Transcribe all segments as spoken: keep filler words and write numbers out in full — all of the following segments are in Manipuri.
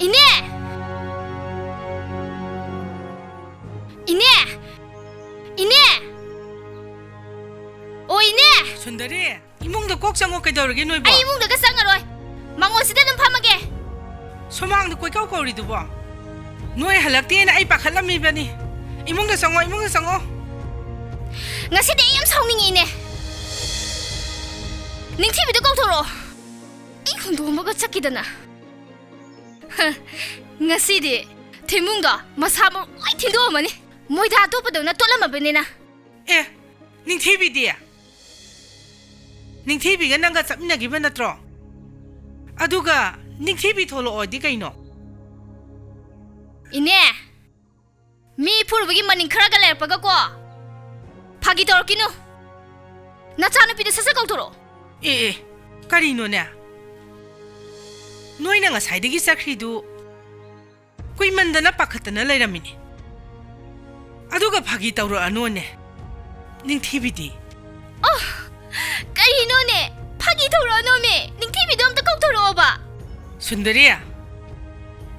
ꯏꯅꯦ! ꯏꯅꯦ! ꯏꯅꯦ! ꯑꯣ, ꯏꯅꯦ! ꯁꯨꯟꯗꯔꯤ, ꯏꯃꯨꯡꯗ ꯀꯣꯛ ꯆꯪꯉꯣ꯫ ꯀꯩꯗꯧꯔꯒꯦ ꯅꯣꯏꯕꯣ? ꯑꯩ ꯏꯃꯨꯡꯗꯒ ꯆꯪꯉꯔꯣꯏ꯫ ꯃꯉꯣꯟꯁꯤꯗ ꯑꯗꯨꯝ ꯐꯝꯃꯒꯦ꯫ ꯁꯨꯃꯥꯡꯗ ꯀꯣꯏꯀꯧ ꯀꯧꯔꯤꯗꯨꯕꯣ? ꯅꯣꯏ ꯍꯜꯂꯛꯇꯦꯅ ꯑꯩ ꯄꯥꯈꯠꯂꯝꯃꯤꯕꯅꯤ꯫ ꯏꯃꯨꯡꯗ ꯆꯪꯉꯣ, ꯏꯃꯨꯡꯗ ꯆꯪꯉꯣ꯫ ꯉꯁꯤꯗꯤ ꯑꯩ ꯌꯥꯝ ꯁꯥꯎꯅꯤꯡꯉꯤꯅꯦ꯫ ꯅꯤꯡꯊꯤꯕꯤꯗꯣ ꯀꯧꯊꯣꯔꯛꯑꯣ꯫ ꯑꯩ ꯍꯨꯟꯗꯣꯛꯑꯝꯃꯒ ꯆꯠꯈꯤꯗꯅ꯫ ꯍ, ꯉꯁꯤꯗꯤ ꯊꯤꯃꯨꯡꯗꯣ ꯃꯁꯥ ꯃꯎ ꯂꯣꯏ ꯊꯤꯟꯗꯣꯛꯑꯝꯃꯅꯤ꯫ ꯃꯣꯏꯗ ꯑꯇꯣꯞꯄꯗꯧꯅ ꯇꯣꯠꯂꯝꯃꯕꯅꯤꯅ꯫ ꯑꯦ, ꯅꯤꯡꯊꯤꯕꯤꯗꯤ? ꯅꯤꯡꯊꯤꯕꯤꯒ ꯅꯪꯒ ꯆꯠꯃꯤꯟꯅꯈꯤꯕ ꯅꯠꯇ꯭ꯔꯣ? ꯑꯗꯨꯒ ꯅꯤꯡꯊꯤꯕꯤ ꯊꯣꯛꯂꯛꯑꯣꯗꯤ ꯀꯩꯅꯣ? ꯏꯅꯦ, ꯃꯤ ꯐꯨꯔꯨꯕꯒꯤ ꯃꯅꯤꯡ ꯈꯔꯒ ꯂꯩꯔꯛꯄꯒꯀꯣ, ꯐꯥꯒꯤ ꯇꯧꯔꯛꯈꯤꯅꯨ꯫ ꯅꯆꯥꯅꯨꯄꯤꯗ ꯁꯠ ꯁꯠ ꯀꯧꯊꯣꯔꯛꯑꯣ꯫ ꯑꯦ, ꯑꯦ, ꯀꯔꯤꯅꯣꯅꯦ? ꯅꯣꯏꯅ ꯉꯁꯥꯏꯗꯒꯤ ꯆꯠꯈ꯭ꯔꯤꯗꯨ ꯀꯨꯏꯃꯟꯗꯅ ꯄꯥꯈꯠꯇꯅ ꯂꯩꯔꯝꯃꯤꯅꯦ꯫ ꯑꯗꯨꯒ ꯐꯥꯒꯤ ꯇꯧꯔꯛꯑꯅꯣꯅꯦ, ꯅꯤꯡꯊꯤꯕꯤꯗꯤ꯫ ꯑꯣ, ꯀꯔꯤꯅꯣꯅꯦ? ꯐꯥꯒꯤ ꯇꯧꯔꯛꯑꯅꯣꯃꯦ꯫ ꯅꯤꯡꯊꯤꯕꯤꯗꯣ ꯑꯝꯇ ꯀꯧꯊꯣꯔꯛꯑꯣꯕ꯫ ꯁꯨꯟꯗꯔꯤ,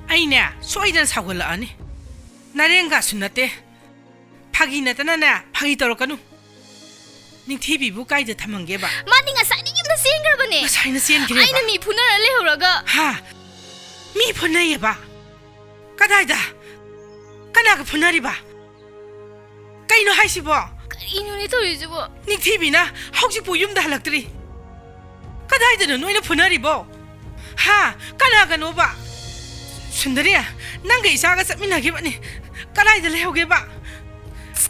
ꯑꯩꯅꯦ ꯁꯣꯏꯗꯅ ꯁꯥꯎꯒꯠꯂꯛꯑꯅꯤ꯫ ꯅꯔꯦꯡꯒꯁꯨ ꯅꯠꯇꯦ꯫ ꯐꯥꯒꯤ ꯅꯠꯇꯅꯅꯦ, ꯐꯥꯒꯤ ꯇꯧꯔꯛꯀꯅꯨ꯫ ꯅꯤꯡꯊꯤꯕꯤꯕꯨ ꯀꯥꯏꯗ ꯊꯝꯃꯝꯒꯦꯕ? ꯃꯥꯗꯤ ꯉꯁꯥꯏꯗꯒꯤ ꯌꯨꯝꯗ ꯆꯦꯟꯈ꯭ꯔꯕꯅꯦ꯫ ꯉꯁꯥꯏꯅ ꯆꯦꯟꯈ꯭ꯔꯦꯕ? ꯑꯩꯅ ꯃꯤ ꯐꯨꯅꯔ ꯂꯩꯍꯧꯔꯒ꯫ ꯍꯥ? ꯃꯤ ꯐꯨꯅꯩꯌꯦꯕ? ꯀꯗꯥꯏꯗ? ꯀꯅꯥꯒ ꯐꯨꯅꯔꯤꯕ? ꯀꯩꯅꯣ ꯍꯥꯏꯁꯤꯕꯣ? ꯀꯔꯤꯅꯣꯅꯦ ꯇꯧꯔꯤꯁꯤꯕꯣ? ꯅꯤꯡꯊꯤꯕꯤꯅ ꯍꯧꯖꯤꯛꯄꯨ ꯌꯨꯝꯗ ꯍꯜꯂꯛꯇ꯭ꯔꯤ꯫ ꯀꯗꯥꯏꯗꯅꯣ ꯅꯣꯏꯅ ꯐꯨꯅꯔꯤꯕꯣ? ꯍꯥ? ꯀꯅꯥꯒꯅꯣꯕ? ꯁꯨꯟꯗꯔꯤ, ꯅꯪꯒ ꯏꯆꯥꯒ ꯆꯠꯃꯤꯟꯅꯈꯤꯕꯅꯤ꯫ ꯀꯗꯥꯏꯗ ꯂꯩꯍꯧꯒꯦꯕ?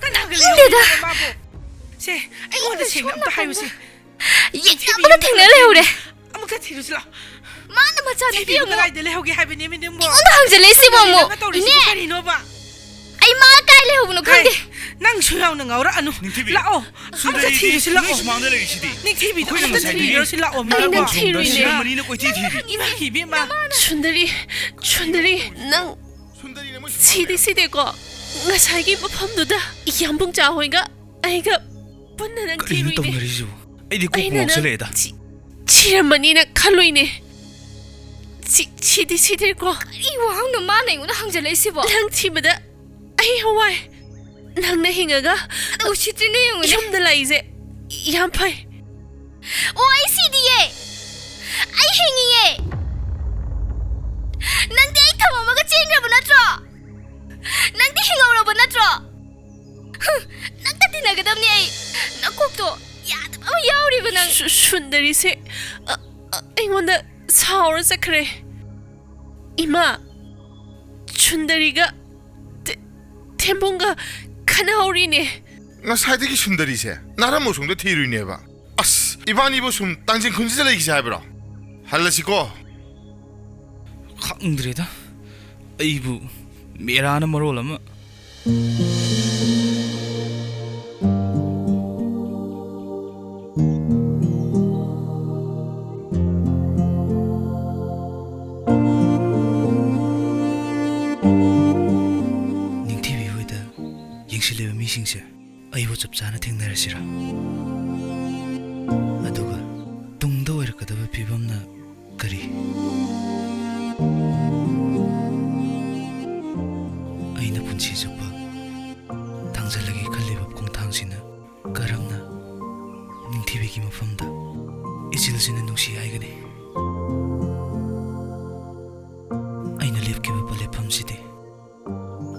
ꯀꯅꯥꯒ ꯏꯪꯗꯦꯗ꯫ ꯂꯩꯍꯧꯒꯦꯕ ꯃꯥꯕꯨ? ꯁꯦ, ꯑꯩꯉꯣꯟꯗ ꯏꯪꯗꯦ, ꯁꯦꯡꯅ ꯑꯝꯇ ꯁꯣꯝ ꯍꯥꯏꯌꯨꯁꯦ꯫ ꯅꯥꯀꯟꯗ ꯌꯦꯠꯅꯕꯗ ꯊꯦꯡꯅ ꯂꯩꯍꯧꯔꯦ꯫ ꯑꯃꯨꯛꯇ ꯊꯤꯔꯨꯁꯤ ꯂꯥꯛꯑꯣ꯫ ꯃꯥꯅ ꯃꯆꯥꯅꯨꯄꯤ ꯊꯤꯕꯤꯕꯨ ꯑꯃꯨꯛ ꯀꯗꯥꯏꯗ ꯂꯩꯍꯧꯒꯦ ꯍꯥꯏꯕꯅꯦꯃꯤ ꯅꯪꯕꯣ? ꯑꯩꯉꯣꯟꯗ ꯍꯪꯖꯜꯂꯛꯏꯁꯤꯕꯣ ꯀꯔꯤꯅꯣ ꯑꯃꯨꯛ? ꯅꯪꯅ ꯇꯧꯔꯤꯁꯤꯕꯨ ꯏꯅꯦ! ꯀꯔꯤꯅꯣꯕ? ꯑꯩ ꯃꯥ ꯀꯥꯏ ꯂꯩꯍꯧꯕꯅꯣ ꯍꯦ, ꯈꯪꯗꯦ꯫ ꯅꯪꯁꯨ ꯌꯥꯎꯅ ꯉꯥꯎꯔꯛꯑꯅꯨ꯫ ꯅꯤꯡꯊꯤꯕꯤ, ꯂꯥꯛꯑꯣ, ꯑꯝꯇ ꯁꯨꯟꯗꯔꯤꯗꯤ ꯊꯤꯔꯨꯁꯤ ꯅꯣꯏ ꯂꯥꯛꯑꯣ꯫ ꯁꯨꯃꯥꯡꯗ ꯂꯩꯔꯤꯁꯤꯗꯤ꯫ ꯅꯤꯡꯊꯤꯕꯤꯗꯣ ꯑꯩꯈꯣꯏꯅ ꯑꯝꯇ ꯉꯁꯥꯏꯗꯒꯤ ꯊꯤꯕꯤꯔꯨꯁꯤ ꯂꯥꯛꯑꯣ, ꯑꯩꯅ ꯃꯥꯕꯣ꯫ ꯊꯤꯔꯨꯏꯅꯦ꯫ ꯁꯨꯟꯗꯔꯤ ꯃꯔꯤꯅ ꯀꯣꯏꯊꯤ ꯊꯤꯔꯤ꯫ ꯏꯃꯥ, ꯏꯕꯦꯝꯃ꯫ ꯁꯨꯟꯗꯔꯤ, ꯁꯨꯟꯗꯔꯤ, ꯅꯪ ꯁꯤꯗꯤ ꯁꯤꯗꯦꯀꯣ꯫ ꯉꯁꯥꯏꯒꯤ ꯃꯐꯝꯗꯨꯗ ꯏꯌꯥꯝꯕꯨꯡꯆꯥ ꯍꯣꯏꯒ ꯑꯩꯒ ꯄꯨꯟꯅ ꯅꯪ ꯀꯔꯤꯅꯣ ꯊꯤꯔꯨꯏꯅꯦ꯫ ꯇꯧꯅꯔꯤꯁꯤꯕꯨ? ꯑꯩꯗꯤ ꯀꯣꯛ ꯑꯩꯅ ꯅꯪ ꯉꯥꯎꯁꯜꯂꯛꯑꯦꯗ꯫ ꯊꯤ-, ꯊꯤꯔꯝꯃꯅꯤꯅ ꯈꯜꯂꯨꯏꯅꯦ꯫ ꯁꯤ, ꯁꯤꯗꯤ ꯁꯤꯗ꯭ꯔꯤꯀꯣ꯫ ꯀꯔꯤ ꯋꯥꯍꯪꯅꯣ ꯃꯥꯅ ꯑꯩꯉꯣꯟꯗ ꯍꯪꯖꯜꯂꯛꯏꯁꯤꯕꯣ? ꯅꯪ ꯊꯤꯕꯗ ꯑꯩ ꯍꯋꯥꯏ꯫ ꯅꯪꯅ ꯍꯤꯡꯉꯒ ꯑꯗꯨ ꯎꯁꯤꯠꯇ꯭ꯔꯤꯅꯦ ꯌꯦꯡꯉꯨꯅꯦ꯫ ꯌꯨꯝꯗ ꯂꯩꯁꯦ ꯌꯥꯝ ꯐꯩ꯫ ꯑꯣ, ꯑꯩ ꯁꯤꯗꯤꯌꯦ꯫ ꯑꯩ ꯍꯤꯡꯉꯤꯌꯦ꯫ ꯅꯪꯗꯤ ꯑꯩ ꯊꯝꯃꯝꯃꯒ ꯆꯦꯟꯈ꯭ꯔꯕ ꯅꯠꯇ꯭ꯔꯣ? ꯅꯪꯗꯤ ꯍꯤꯡꯍꯧꯔꯕ ꯅꯠꯇ꯭ꯔꯣ? ꯍꯨꯝ, ꯅꯪꯒ ꯇꯤꯟꯅꯒꯗꯕꯅꯤ ꯑꯩ꯫ ꯅꯀꯣꯛꯇꯣ ꯌꯥꯗꯕ ꯑꯃ ꯌꯥꯎꯔꯤꯕ ꯅꯪ꯫ ꯁꯨ-, ꯁꯨꯟꯗꯔꯤꯁꯦ, ꯑ, ꯑ, ꯑꯩꯉꯣꯟꯗ ꯁꯥꯎꯔ ꯆꯠꯈ꯭ꯔꯦ꯫ ꯏꯃꯥ, ꯁꯨꯟꯗꯔꯤꯒ ꯊꯦ-, ꯊꯦꯝꯕꯨꯡꯒ ꯈꯠꯅꯍꯧꯔꯤꯅꯦ꯫ ꯉꯁꯥꯏꯗꯒꯤ ꯁꯨꯟꯗꯔꯤꯁꯦ ꯅꯥꯔꯝ ꯃꯣꯁꯣꯡꯗ ꯊꯤꯔꯨꯏꯅꯦꯕ꯫ ꯑꯁ, ꯏꯕꯥꯅꯤꯕꯨ ꯁꯨꯝ ꯇꯥꯡꯖꯤꯡ ꯈꯨꯟꯁꯤꯗ ꯂꯩꯈꯤꯁꯦ ꯍꯥꯏꯕ꯭ꯔꯣ? ꯍꯜꯂꯁꯤꯀꯣ꯫ ꯈꯪꯗ꯭ꯔꯦꯗ, ꯑꯩꯕꯨ ꯃꯦꯔꯥꯅ ꯃꯔꯣꯜ ꯑꯃ꯫ ꯅꯤꯡꯊꯤꯕꯤ ꯍꯣꯏꯗ ꯌꯦꯡꯁꯤꯜꯂꯤꯕ ꯃꯤꯁꯤꯡꯁꯦ ꯑꯩꯕꯨ ꯆꯞ ꯆꯥꯅ ꯊꯦꯡꯅꯔꯁꯤꯔꯥ? ꯑꯗꯨꯒ ꯇꯨꯡꯗ ꯑꯣꯏꯔꯛꯀꯗꯕ ꯐꯤꯕꯝꯅ ꯀꯔꯤ? ꯑꯩꯅ ꯄꯨꯟꯁꯤ ꯆꯨꯞꯄ ꯊꯥꯡꯖꯜꯂꯒꯦ ꯈꯜꯂꯤꯕ ꯈꯣꯡꯊꯥꯡꯁꯤꯅ ꯀꯔꯝꯅ ꯅꯤꯡꯊꯤꯕꯤꯒꯤ ꯃꯐꯝꯗ ꯏꯆꯤꯜꯁꯤꯅ ꯅꯨꯡꯁꯤ ꯍꯥꯏꯒꯅꯤ? ꯑꯩꯅ ꯂꯦꯞꯈꯤꯕ ꯂꯦꯞꯐꯝꯁꯤꯗꯤ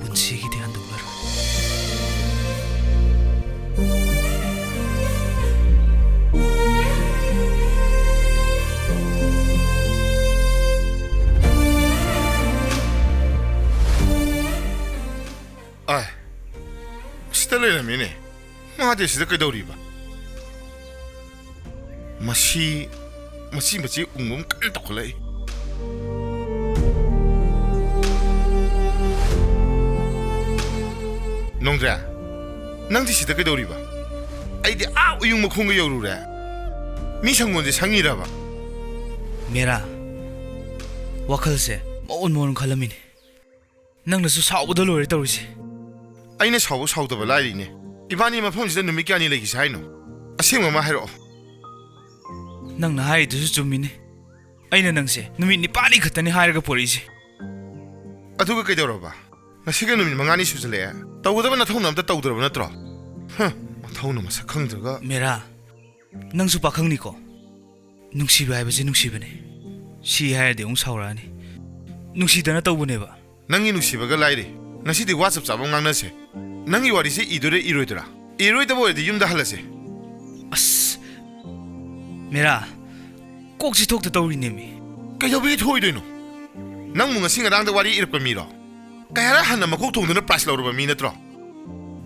ꯄꯨꯟꯁꯤꯒꯤꯗꯤ ꯍꯟꯗꯣꯛꯂꯔꯣꯏ꯫ ꯑꯥꯏ, ꯁꯤꯗ ꯂꯩꯔꯝꯃꯤꯅꯦ꯫ ꯃꯥꯗꯤ ꯁꯤꯗ ꯀꯩꯗꯧꯔꯤꯕ? ꯃꯁꯤ ꯃꯆꯤ ꯃꯆꯤ ꯎꯪꯕ ꯑꯃ ꯀꯟꯅ ꯇꯧꯈꯠꯂꯛꯏ꯫ ꯅꯣꯡꯗ꯭ꯔꯦ, ꯅꯪꯗꯤ ꯁꯤꯗ ꯀꯩꯗꯧꯔꯤꯕ? ꯑꯩꯗꯤ ꯑꯥ ꯎꯌꯨꯡ ꯃꯈꯣꯡꯒ ꯌꯧꯔꯨꯔꯦ꯫ ꯃꯤ ꯁꯪꯒꯣꯜꯁꯦ ꯁꯪꯉꯤꯔꯕ? ꯃꯦꯔꯥ, ꯋꯥꯈꯜꯁꯦ ꯃꯑꯣꯟ ꯃꯑꯣꯟ ꯈꯜꯂꯝꯃꯤꯅꯦ꯫ ꯅꯪꯅꯁꯨ ꯁꯥꯎꯕꯗ ꯂꯣꯏꯔꯦ ꯇꯧꯔꯤꯁꯦ꯫ ꯑꯩꯅ ꯁꯥꯎꯕ ꯁꯥꯎꯗꯕ ꯂꯥꯏꯔꯤꯅꯦ꯫ ꯏꯕꯥꯅꯤ ꯃꯐꯝꯁꯤꯗ ꯅꯨꯃꯤꯠ ꯀꯌꯥꯅꯤ ꯂꯩꯈꯤꯁꯦ ꯍꯥꯏꯅꯣ? ꯑꯁꯦꯡꯕ ꯑꯃ ꯍꯥꯏꯔꯛꯑꯣ꯫ ꯅꯪꯅ ꯍꯥꯏꯔꯤꯗꯨꯁꯨ ꯆꯨꯝꯃꯤꯅꯦ꯫ ꯑꯩꯅ ꯅꯪꯁꯦ ꯅꯨꯃꯤꯠ ꯅꯤꯄꯥꯜꯅꯤ ꯈꯛꯇꯅꯤ ꯍꯥꯏꯔꯒ ꯄꯣꯔꯛꯏꯁꯦ꯫ ꯑꯗꯨꯒ ꯀꯩꯗꯧꯔꯕ? ꯉꯁꯤꯒ ꯅꯨꯃꯤꯠ ꯃꯉꯥꯅꯤ ꯁꯨꯖꯜꯂꯛꯑꯦ꯫ ꯇꯧꯒꯗꯕ ꯅꯊꯧꯅ ꯑꯝꯇ ꯇꯧꯗ꯭ꯔꯕ ꯅꯠꯇ꯭ꯔꯣ? ꯍ, ꯃꯊꯧꯅ ꯃꯁꯛ ꯈꯪꯗ꯭ꯔꯒ꯫ ꯃꯦꯔꯥ, ꯅꯪꯁꯨ ꯄꯥꯈꯪꯅꯤꯀꯣ? ꯅꯨꯡꯁꯤꯕ ꯍꯥꯏꯕꯁꯦ ꯅꯨꯡꯁꯤꯕꯅꯦ꯫ ꯁꯤ ꯍꯥꯏꯔꯗꯤ ꯑꯃꯨꯛ ꯁꯥꯎꯔꯛꯑꯅꯤ꯫ ꯅꯨꯡꯁꯤꯗꯅ ꯇꯧꯕꯅꯦꯕ꯫ ꯅꯪꯒꯤ ꯅꯨꯡꯁꯤꯕꯒ ꯂꯥꯏꯔꯤ꯫ ꯉꯁꯤꯗꯤ ꯋꯥ ꯆꯞ ꯆꯥꯕ ꯑꯃ ꯉꯥꯡꯅꯁꯦ꯫ ꯅꯪꯒꯤ ꯋꯥꯔꯤꯁꯦ ꯏꯗꯣꯏꯔ ꯏꯔꯣꯏꯗꯣꯏꯔꯥ? ꯏꯔꯣꯏꯗꯕ ꯑꯣꯏꯔꯗꯤ ꯌꯨꯝꯗ ꯍꯜꯂꯁꯦ꯫ ꯑꯁ, ꯃꯦꯔꯥ, ꯀꯣꯛꯁꯤ ꯊꯣꯛꯇ ꯇꯧꯔꯤꯅꯦꯃꯤ꯫ ꯀꯩꯗꯧꯕꯒꯤ ꯊꯣꯛꯑꯣꯏꯗꯣꯏꯅꯣ? ꯅꯪꯕꯨ ꯉꯁꯤ ꯉꯔꯥꯡꯗ ꯋꯥꯔꯤ ꯏꯔꯛꯄ ꯃꯤꯔꯣ? ꯀꯌꯥꯔꯛ ꯍꯟꯅ ꯃꯀꯣꯛ ꯊꯣꯡꯗꯨꯅ ꯄ꯭ꯔꯥꯏꯖ ꯂꯧꯔꯕ ꯃꯤ ꯅꯠꯇ꯭ꯔꯣ?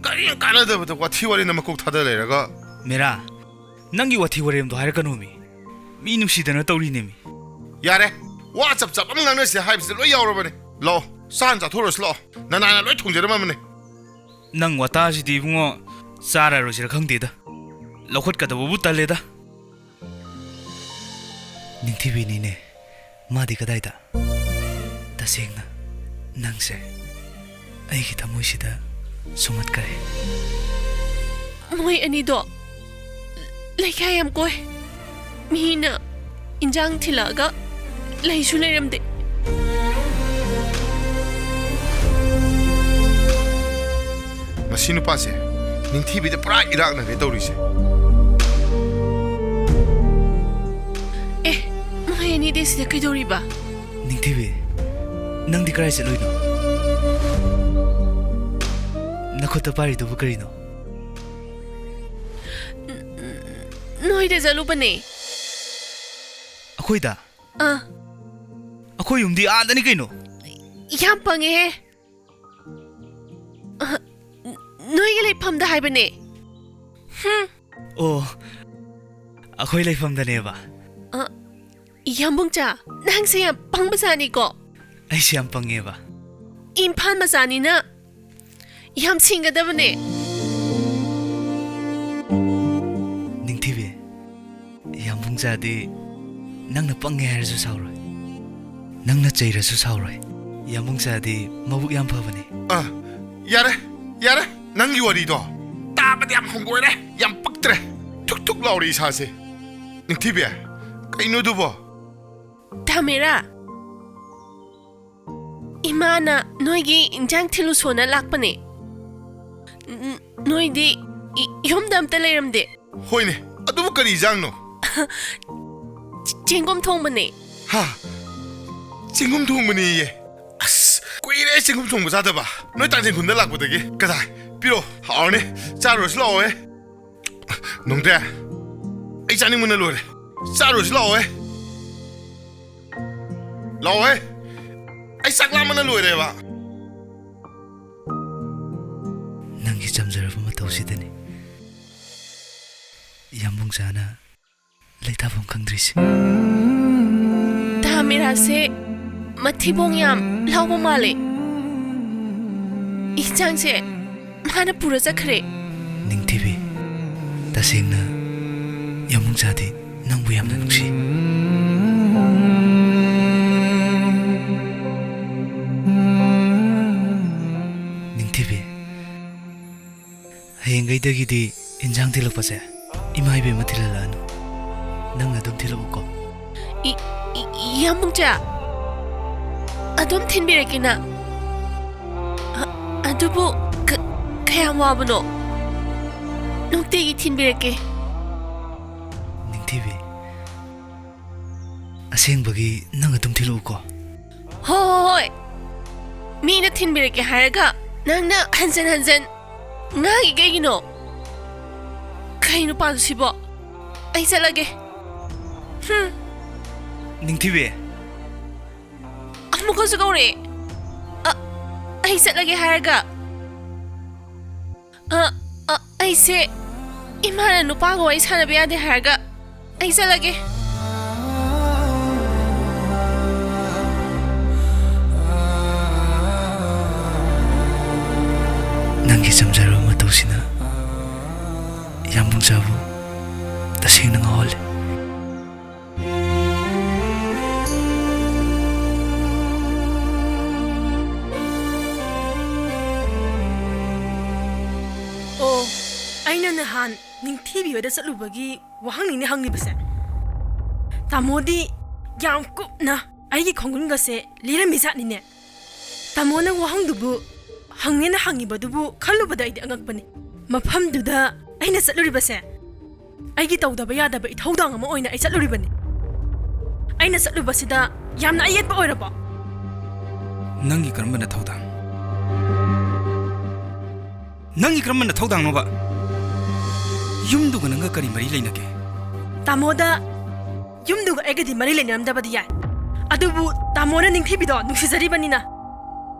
ꯀꯔꯤꯝ ꯀꯥꯟꯅꯗꯕꯗ ꯋꯥꯊꯤ ꯋꯥꯔꯦꯝꯅ ꯃꯀꯣꯛ ꯊꯥꯗ ꯂꯩꯔꯒ꯫ ꯃꯦꯔꯥ, ꯅꯪꯒꯤ ꯋꯥꯊꯤ ꯋꯥꯔꯦꯝꯗꯣ ꯍꯥꯏꯔꯛꯀꯅꯣꯃꯤ꯫ ꯃꯤ ꯅꯨꯡꯁꯤꯗꯅ ꯇꯧꯔꯤꯅꯦꯃꯤ꯫ ꯌꯥꯔꯦ, ꯋꯥ ꯆꯞ ꯆꯞ ꯑꯃ ꯉꯥꯡꯅꯁꯦ ꯍꯥꯏꯕꯁꯤꯗ ꯂꯣꯏ ꯌꯥꯎꯔꯕꯅꯦ꯫ ꯂꯥꯛꯑꯣ, ꯆꯥ ꯍꯥꯟꯅ ꯆꯥꯊꯣꯛꯎꯔꯁꯤ ꯂꯥꯛꯑꯣ꯫ ꯅꯅꯥꯏꯅ ꯂꯣꯏ ꯊꯣꯡꯖꯔꯝꯃꯕꯅꯦ꯫ ꯅꯪ ꯋꯥꯇꯥꯁꯤꯗꯤ ꯏꯕꯨꯡꯉꯣ, ꯆꯥꯔꯔꯣꯏꯁꯤꯔ ꯈꯪꯗꯦꯗ꯫ ꯂꯧꯈꯠꯀꯗꯕꯕꯨ ꯇꯜꯂꯦꯗ꯫ ꯅꯤꯡꯊꯤꯕꯤꯅꯤꯅꯦ꯫ ꯃꯥꯗꯤ ꯀꯗꯥꯏꯗ? ꯇꯁꯦꯡꯅ ꯅꯪꯁꯦ ꯑꯩꯒꯤ ꯊꯃꯣꯏꯁꯤꯗ ꯁꯨꯝꯍꯠꯈ꯭ꯔꯦ꯫ ꯃꯣꯏ ꯑꯅꯤꯗꯣ ꯂꯩꯈꯥ ꯌꯥꯝ ꯀꯣꯏ꯫ ꯃꯤꯅ ꯏꯟꯖꯥꯡ ꯊꯤꯜꯂꯛꯑꯒ ꯂꯩꯁꯨ ꯂꯩꯔꯝꯗꯦ꯫ ꯃꯁꯤ ꯅꯨꯄꯥꯁꯦ ꯅꯤꯡꯊꯤꯕꯤꯗ ꯄꯨꯔꯥ ꯏꯔꯥꯛꯅꯔꯦ ꯇꯧꯔꯤꯁꯦ꯫ ꯑꯦ, ꯃꯣꯏ ꯑꯅꯤꯗꯤ ꯁꯤꯗ ꯀꯩꯗꯧꯔꯤꯕ? ꯅꯤꯡꯊꯤꯕꯤ, ꯅꯪꯗꯤ ꯀꯗꯥꯏ ꯆꯠꯂꯨꯏꯅꯣ? ꯅꯈꯨꯠꯇ ꯄꯥꯏꯔꯤꯗꯨꯕꯨ ꯀꯔꯤꯅꯣ? ꯅꯣꯏꯗ ꯆꯠꯂꯨꯕꯅꯦ꯫ ꯑꯩꯈꯣꯏꯗ? ꯑꯥ꯫ ꯑꯩꯈꯣꯏ ꯌꯨꯝꯗꯤ ꯑꯥꯗꯅꯤ ꯀꯩꯅꯣ꯫ ꯌꯥꯝ ꯄꯪꯉꯦꯍꯦ꯫ ꯑ, ꯅꯣꯏꯒꯤ ꯂꯩꯐꯝꯗ ꯍꯥꯏꯕꯅꯦ꯫ ꯍꯨꯝ꯫ ꯑꯣ, ꯑꯩꯈꯣꯏ ꯂꯩꯐꯝꯗꯅꯦꯕ꯫ ꯑ, ꯌꯥꯝꯕꯨꯡꯆꯥ, ꯅꯪꯁꯦ ꯌꯥꯝ ꯄꯪꯕꯖꯥꯠꯅꯤꯀꯣ꯫ ꯑꯩꯁꯦ ꯌꯥꯝ ꯄꯪꯉꯦꯕ꯫ ꯏꯝꯐꯥꯜ ꯃꯆꯥꯅꯤꯅ ꯌꯥꯝ ꯁꯤꯡꯒꯗꯕꯅꯦ꯫ ꯅꯤꯡꯊꯤꯕꯤ, ꯌꯥꯝꯕꯨꯡꯆꯥꯗꯤ ꯅꯪꯅ ꯄꯪꯉꯦ ꯍꯥꯏꯔꯁꯨ ꯁꯥꯎꯔꯣꯏ, ꯅꯪꯅ ꯆꯩꯔꯁꯨ ꯁꯥꯎꯔꯣꯏ꯫ ꯌꯥꯝꯕꯨꯡꯆꯥꯗꯤ ꯃꯕꯨꯛ ꯌꯥꯝ ꯐꯕꯅꯦ꯫ ꯑ, ꯌꯥꯔꯦ, ꯌꯥꯔꯦ, ꯅꯪꯒꯤ ꯋꯥꯔꯤꯗꯣ ꯇꯥꯕꯗ ꯌꯥꯝ ꯍꯪꯒꯣꯏꯔꯦ, ꯌꯥꯝ ꯄꯛꯇ꯭ꯔꯦ꯫ ꯊꯨꯛ ꯊꯨꯛ ꯂꯥꯎꯔꯦ ꯏꯁꯥꯁꯦ꯫ ꯅꯤꯡꯊꯤꯕꯤ, ꯀꯩꯅꯣꯗꯨꯕꯣ? ꯊꯥꯃꯦꯔꯥ, ꯏꯃꯥꯅ ꯅꯣꯏꯒꯤ ꯏꯟꯖꯥꯡ ꯊꯤꯜꯂꯨꯁꯣꯅ ꯂꯥꯛꯄꯅꯦ꯫ ꯅ-, ꯅꯣꯏꯗꯤ ꯏ-, ꯌꯨꯝꯗ ꯑꯝꯇ ꯂꯩꯔꯝꯗꯦ꯫ ꯍꯣꯏꯅꯦ, ꯑꯗꯨꯕꯨ ꯀꯔꯤ ꯏꯟꯖꯥꯡꯅꯣ? ꯆ-, ꯆꯦꯡꯒꯨꯝ ꯊꯣꯡꯕꯅꯦ꯫ ꯍꯥ? ꯆꯦꯡꯒꯨꯝ ꯊꯣꯡꯕꯅꯦꯌꯦ? ꯑꯁ, ꯀꯨꯏꯔꯦ ꯆꯦꯡꯒꯨꯝ ꯊꯣꯡꯕ ꯆꯥꯗꯕ꯫ ꯅꯣꯏ ꯇꯥꯡꯖꯦꯡꯈꯨꯟꯗ ꯂꯥꯛꯄꯗꯒꯤ꯫ ꯀꯗꯥꯏ? ꯄꯤꯔꯣ, ꯍꯥꯎꯔꯅꯤ꯫ ꯆꯥꯔꯨꯔꯁꯤ ꯂꯥꯛꯑꯣꯍꯦ꯫ ꯅꯣꯡꯗ꯭ꯔꯦ, ꯑꯩ ꯆꯥꯅꯤꯡꯕꯅ ꯂꯣꯏꯔꯦ꯫ ꯆꯥꯔꯨꯔꯁꯤ ꯂꯥꯛꯑꯣꯍꯦ꯫ ꯂꯥꯛꯑꯣꯍꯦ꯫ ꯑꯩ ꯆꯥꯛ ꯂꯥꯝꯕꯅ ꯂꯣꯏꯔꯦꯕ꯫ ꯅꯪꯒꯤ ꯆꯝꯖꯔꯕ ꯃꯇꯧꯁꯤꯗꯅꯤ ꯌꯥꯝꯕꯨꯡꯖꯥꯅ ꯂꯩꯇꯥꯐꯝ ꯈꯪꯗ꯭ꯔꯤꯁꯦ꯫ ꯊꯥꯃꯦꯔꯥꯁꯦ ꯃꯊꯤꯕꯣꯡ ꯌꯥꯝ ꯂꯥꯎꯕ ꯃꯥꯜꯂꯦ꯫ ꯏꯟꯁꯥꯡꯁꯦ ꯃꯥꯅ ꯄꯨꯔ ꯆꯠꯈ꯭ꯔꯦ꯫ ꯅꯤꯡꯊꯤꯕꯤ, ꯇꯁꯦꯡꯅ ꯌꯥꯝꯕꯨꯡꯖꯥꯗꯤ ꯅꯪꯕꯨ ꯌꯥꯝꯅ ꯅꯨꯡꯁꯤ꯫ ꯅꯤꯡꯊꯤꯕꯤ, ꯍꯌꯦꯡꯈꯩꯗꯒꯤꯗꯤ ꯏꯟꯖꯥꯡ ꯊꯤꯜꯂꯛꯄꯁꯦ ꯏꯃꯥ ꯏꯕꯦꯝꯃ ꯊꯤꯜꯍꯜꯂꯛꯑꯅꯨ꯫ ꯅꯪꯅ ꯑꯗꯨꯝ ꯊꯤꯜꯂꯛꯎꯀꯣ꯫ ꯏ-, ꯏ-, ꯏꯌꯥꯝꯕꯨꯡꯆꯥ, ꯑꯗꯨꯝ ꯊꯤꯟꯕꯤꯔꯛꯀꯦꯅ꯫ ꯑ-, ꯑꯗꯨꯕꯨ ꯀ-, ꯀꯌꯥꯝ ꯋꯥꯕꯅꯣ? ꯅꯨꯡꯇꯤꯒꯤ ꯊꯤꯟꯕꯤꯔꯛꯀꯦ꯫ ꯅꯤꯡꯊꯤꯕꯤ, ꯑꯁꯦꯡꯕꯒꯤ ꯅꯪ ꯑꯗꯨꯝ ꯊꯤꯜꯂꯛꯎꯀꯣ꯫ ꯍꯣ, ꯍꯣ, ꯍꯣꯏ꯫ ꯃꯤꯅ ꯊꯤꯟꯕꯤꯔꯛꯀꯦ ꯍꯥꯏꯔꯒ ꯅꯪꯅ ꯍꯟꯖꯟ ꯍꯟꯖꯟ ꯉꯥꯡꯉꯤ ꯀꯩꯒꯤꯅꯣ? ꯀꯩ ꯅꯨꯄꯥꯅꯣ ꯁꯤꯕꯣ? ꯑꯩ ꯆꯠꯂꯒꯦ꯫ ꯍꯨꯝ꯫ ꯅꯤꯡꯊꯤꯕꯤ꯫ ꯑꯃꯨꯛꯀꯁꯨ ꯀꯧꯔꯛꯑꯦ꯫ ꯑ, ꯑꯩ ꯆꯠꯂꯒꯦ ꯍꯥꯏꯔꯒ꯫ ꯑ, ꯑ, ꯑꯩꯁꯦ ꯏꯃꯥꯅ ꯅꯨꯄꯥꯒ ꯋꯥꯔꯤ ꯁꯥꯟꯅꯕ ꯌꯥꯗꯦ ꯍꯥꯏꯔꯒ ꯑꯩ ꯆꯠꯂꯒꯦ꯫ ꯅꯪꯒꯤ ꯆꯝꯖꯔꯕ ꯃꯇꯧꯁꯤꯅ ꯌꯥꯝꯕꯨꯡꯖꯥꯕꯨ ꯇꯁꯦꯡꯅ ꯉꯥꯎꯍꯜꯂꯦ꯫ ꯑꯣ, ꯑꯩꯅ ꯅꯍꯥꯟ ꯅꯤꯡꯊꯤꯕꯤ ꯍꯣꯏꯗ ꯆꯠꯂꯨꯕꯒꯤ ꯋꯥꯍꯪꯅꯤꯅꯦ ꯍꯪꯂꯤꯕꯁꯦ꯫ ꯇꯥꯃꯣꯗꯤ ꯌꯥꯝ ꯀꯨꯞꯅ ꯑꯩꯒꯤ ꯈꯣꯡꯒꯨꯟꯒꯁꯦ ꯂꯤꯔꯝꯃꯤꯖꯥꯠꯅꯤꯅꯦ꯫ ꯇꯥꯃꯣꯅ ꯋꯥꯍꯪꯗꯨꯕꯨ ꯍꯪꯉꯦꯅ ꯍꯪꯉꯤꯕꯗꯨꯕꯨ ꯈꯜꯂꯨꯕꯗ ꯑꯩꯗꯤ ꯑꯉꯛꯄꯅꯤ꯫ ꯃꯐꯝꯗꯨꯗ ꯑꯩꯅ ꯆꯠꯂꯨꯔꯤꯕꯁꯦ ꯑꯩꯒꯤ ꯇꯧꯗꯕ ꯌꯥꯗꯕ ꯏꯊꯧꯗꯥꯡ ꯑꯃ ꯑꯣꯏꯅ ꯑꯩ ꯆꯠꯂꯨꯔꯤꯕꯅꯤ꯫ ꯑꯩꯅ ꯆꯠꯂꯨꯕꯁꯤꯗ ꯌꯥꯝꯅ ꯑꯌꯦꯠꯄ ꯑꯣꯏꯔꯕꯣ? ꯅꯪꯒꯤ ꯀꯔꯝꯕ ꯅꯊꯧꯗꯥꯡ? ꯅꯪꯒꯤ ꯀꯔꯝꯕ ꯅꯊꯧꯗꯥꯡꯅꯣꯕ? ꯌꯨꯝꯗꯨꯒ ꯅꯪꯒ ꯀꯔꯤ ꯃꯔꯤ ꯂꯩꯅꯒꯦ? ꯇꯥꯃꯣꯗ ꯌꯨꯝꯗꯨꯒ ꯑꯩꯒꯗꯤ ꯃꯔꯤ ꯂꯩꯅꯔꯝꯗꯕꯗꯤ ꯌꯥꯏ, ꯑꯗꯨꯕꯨ ꯇꯥꯃꯣꯅ ꯅꯤꯡꯊꯤꯕꯤꯗꯣ ꯅꯨꯡꯁꯤꯖꯔꯤꯕꯅꯤꯅ꯫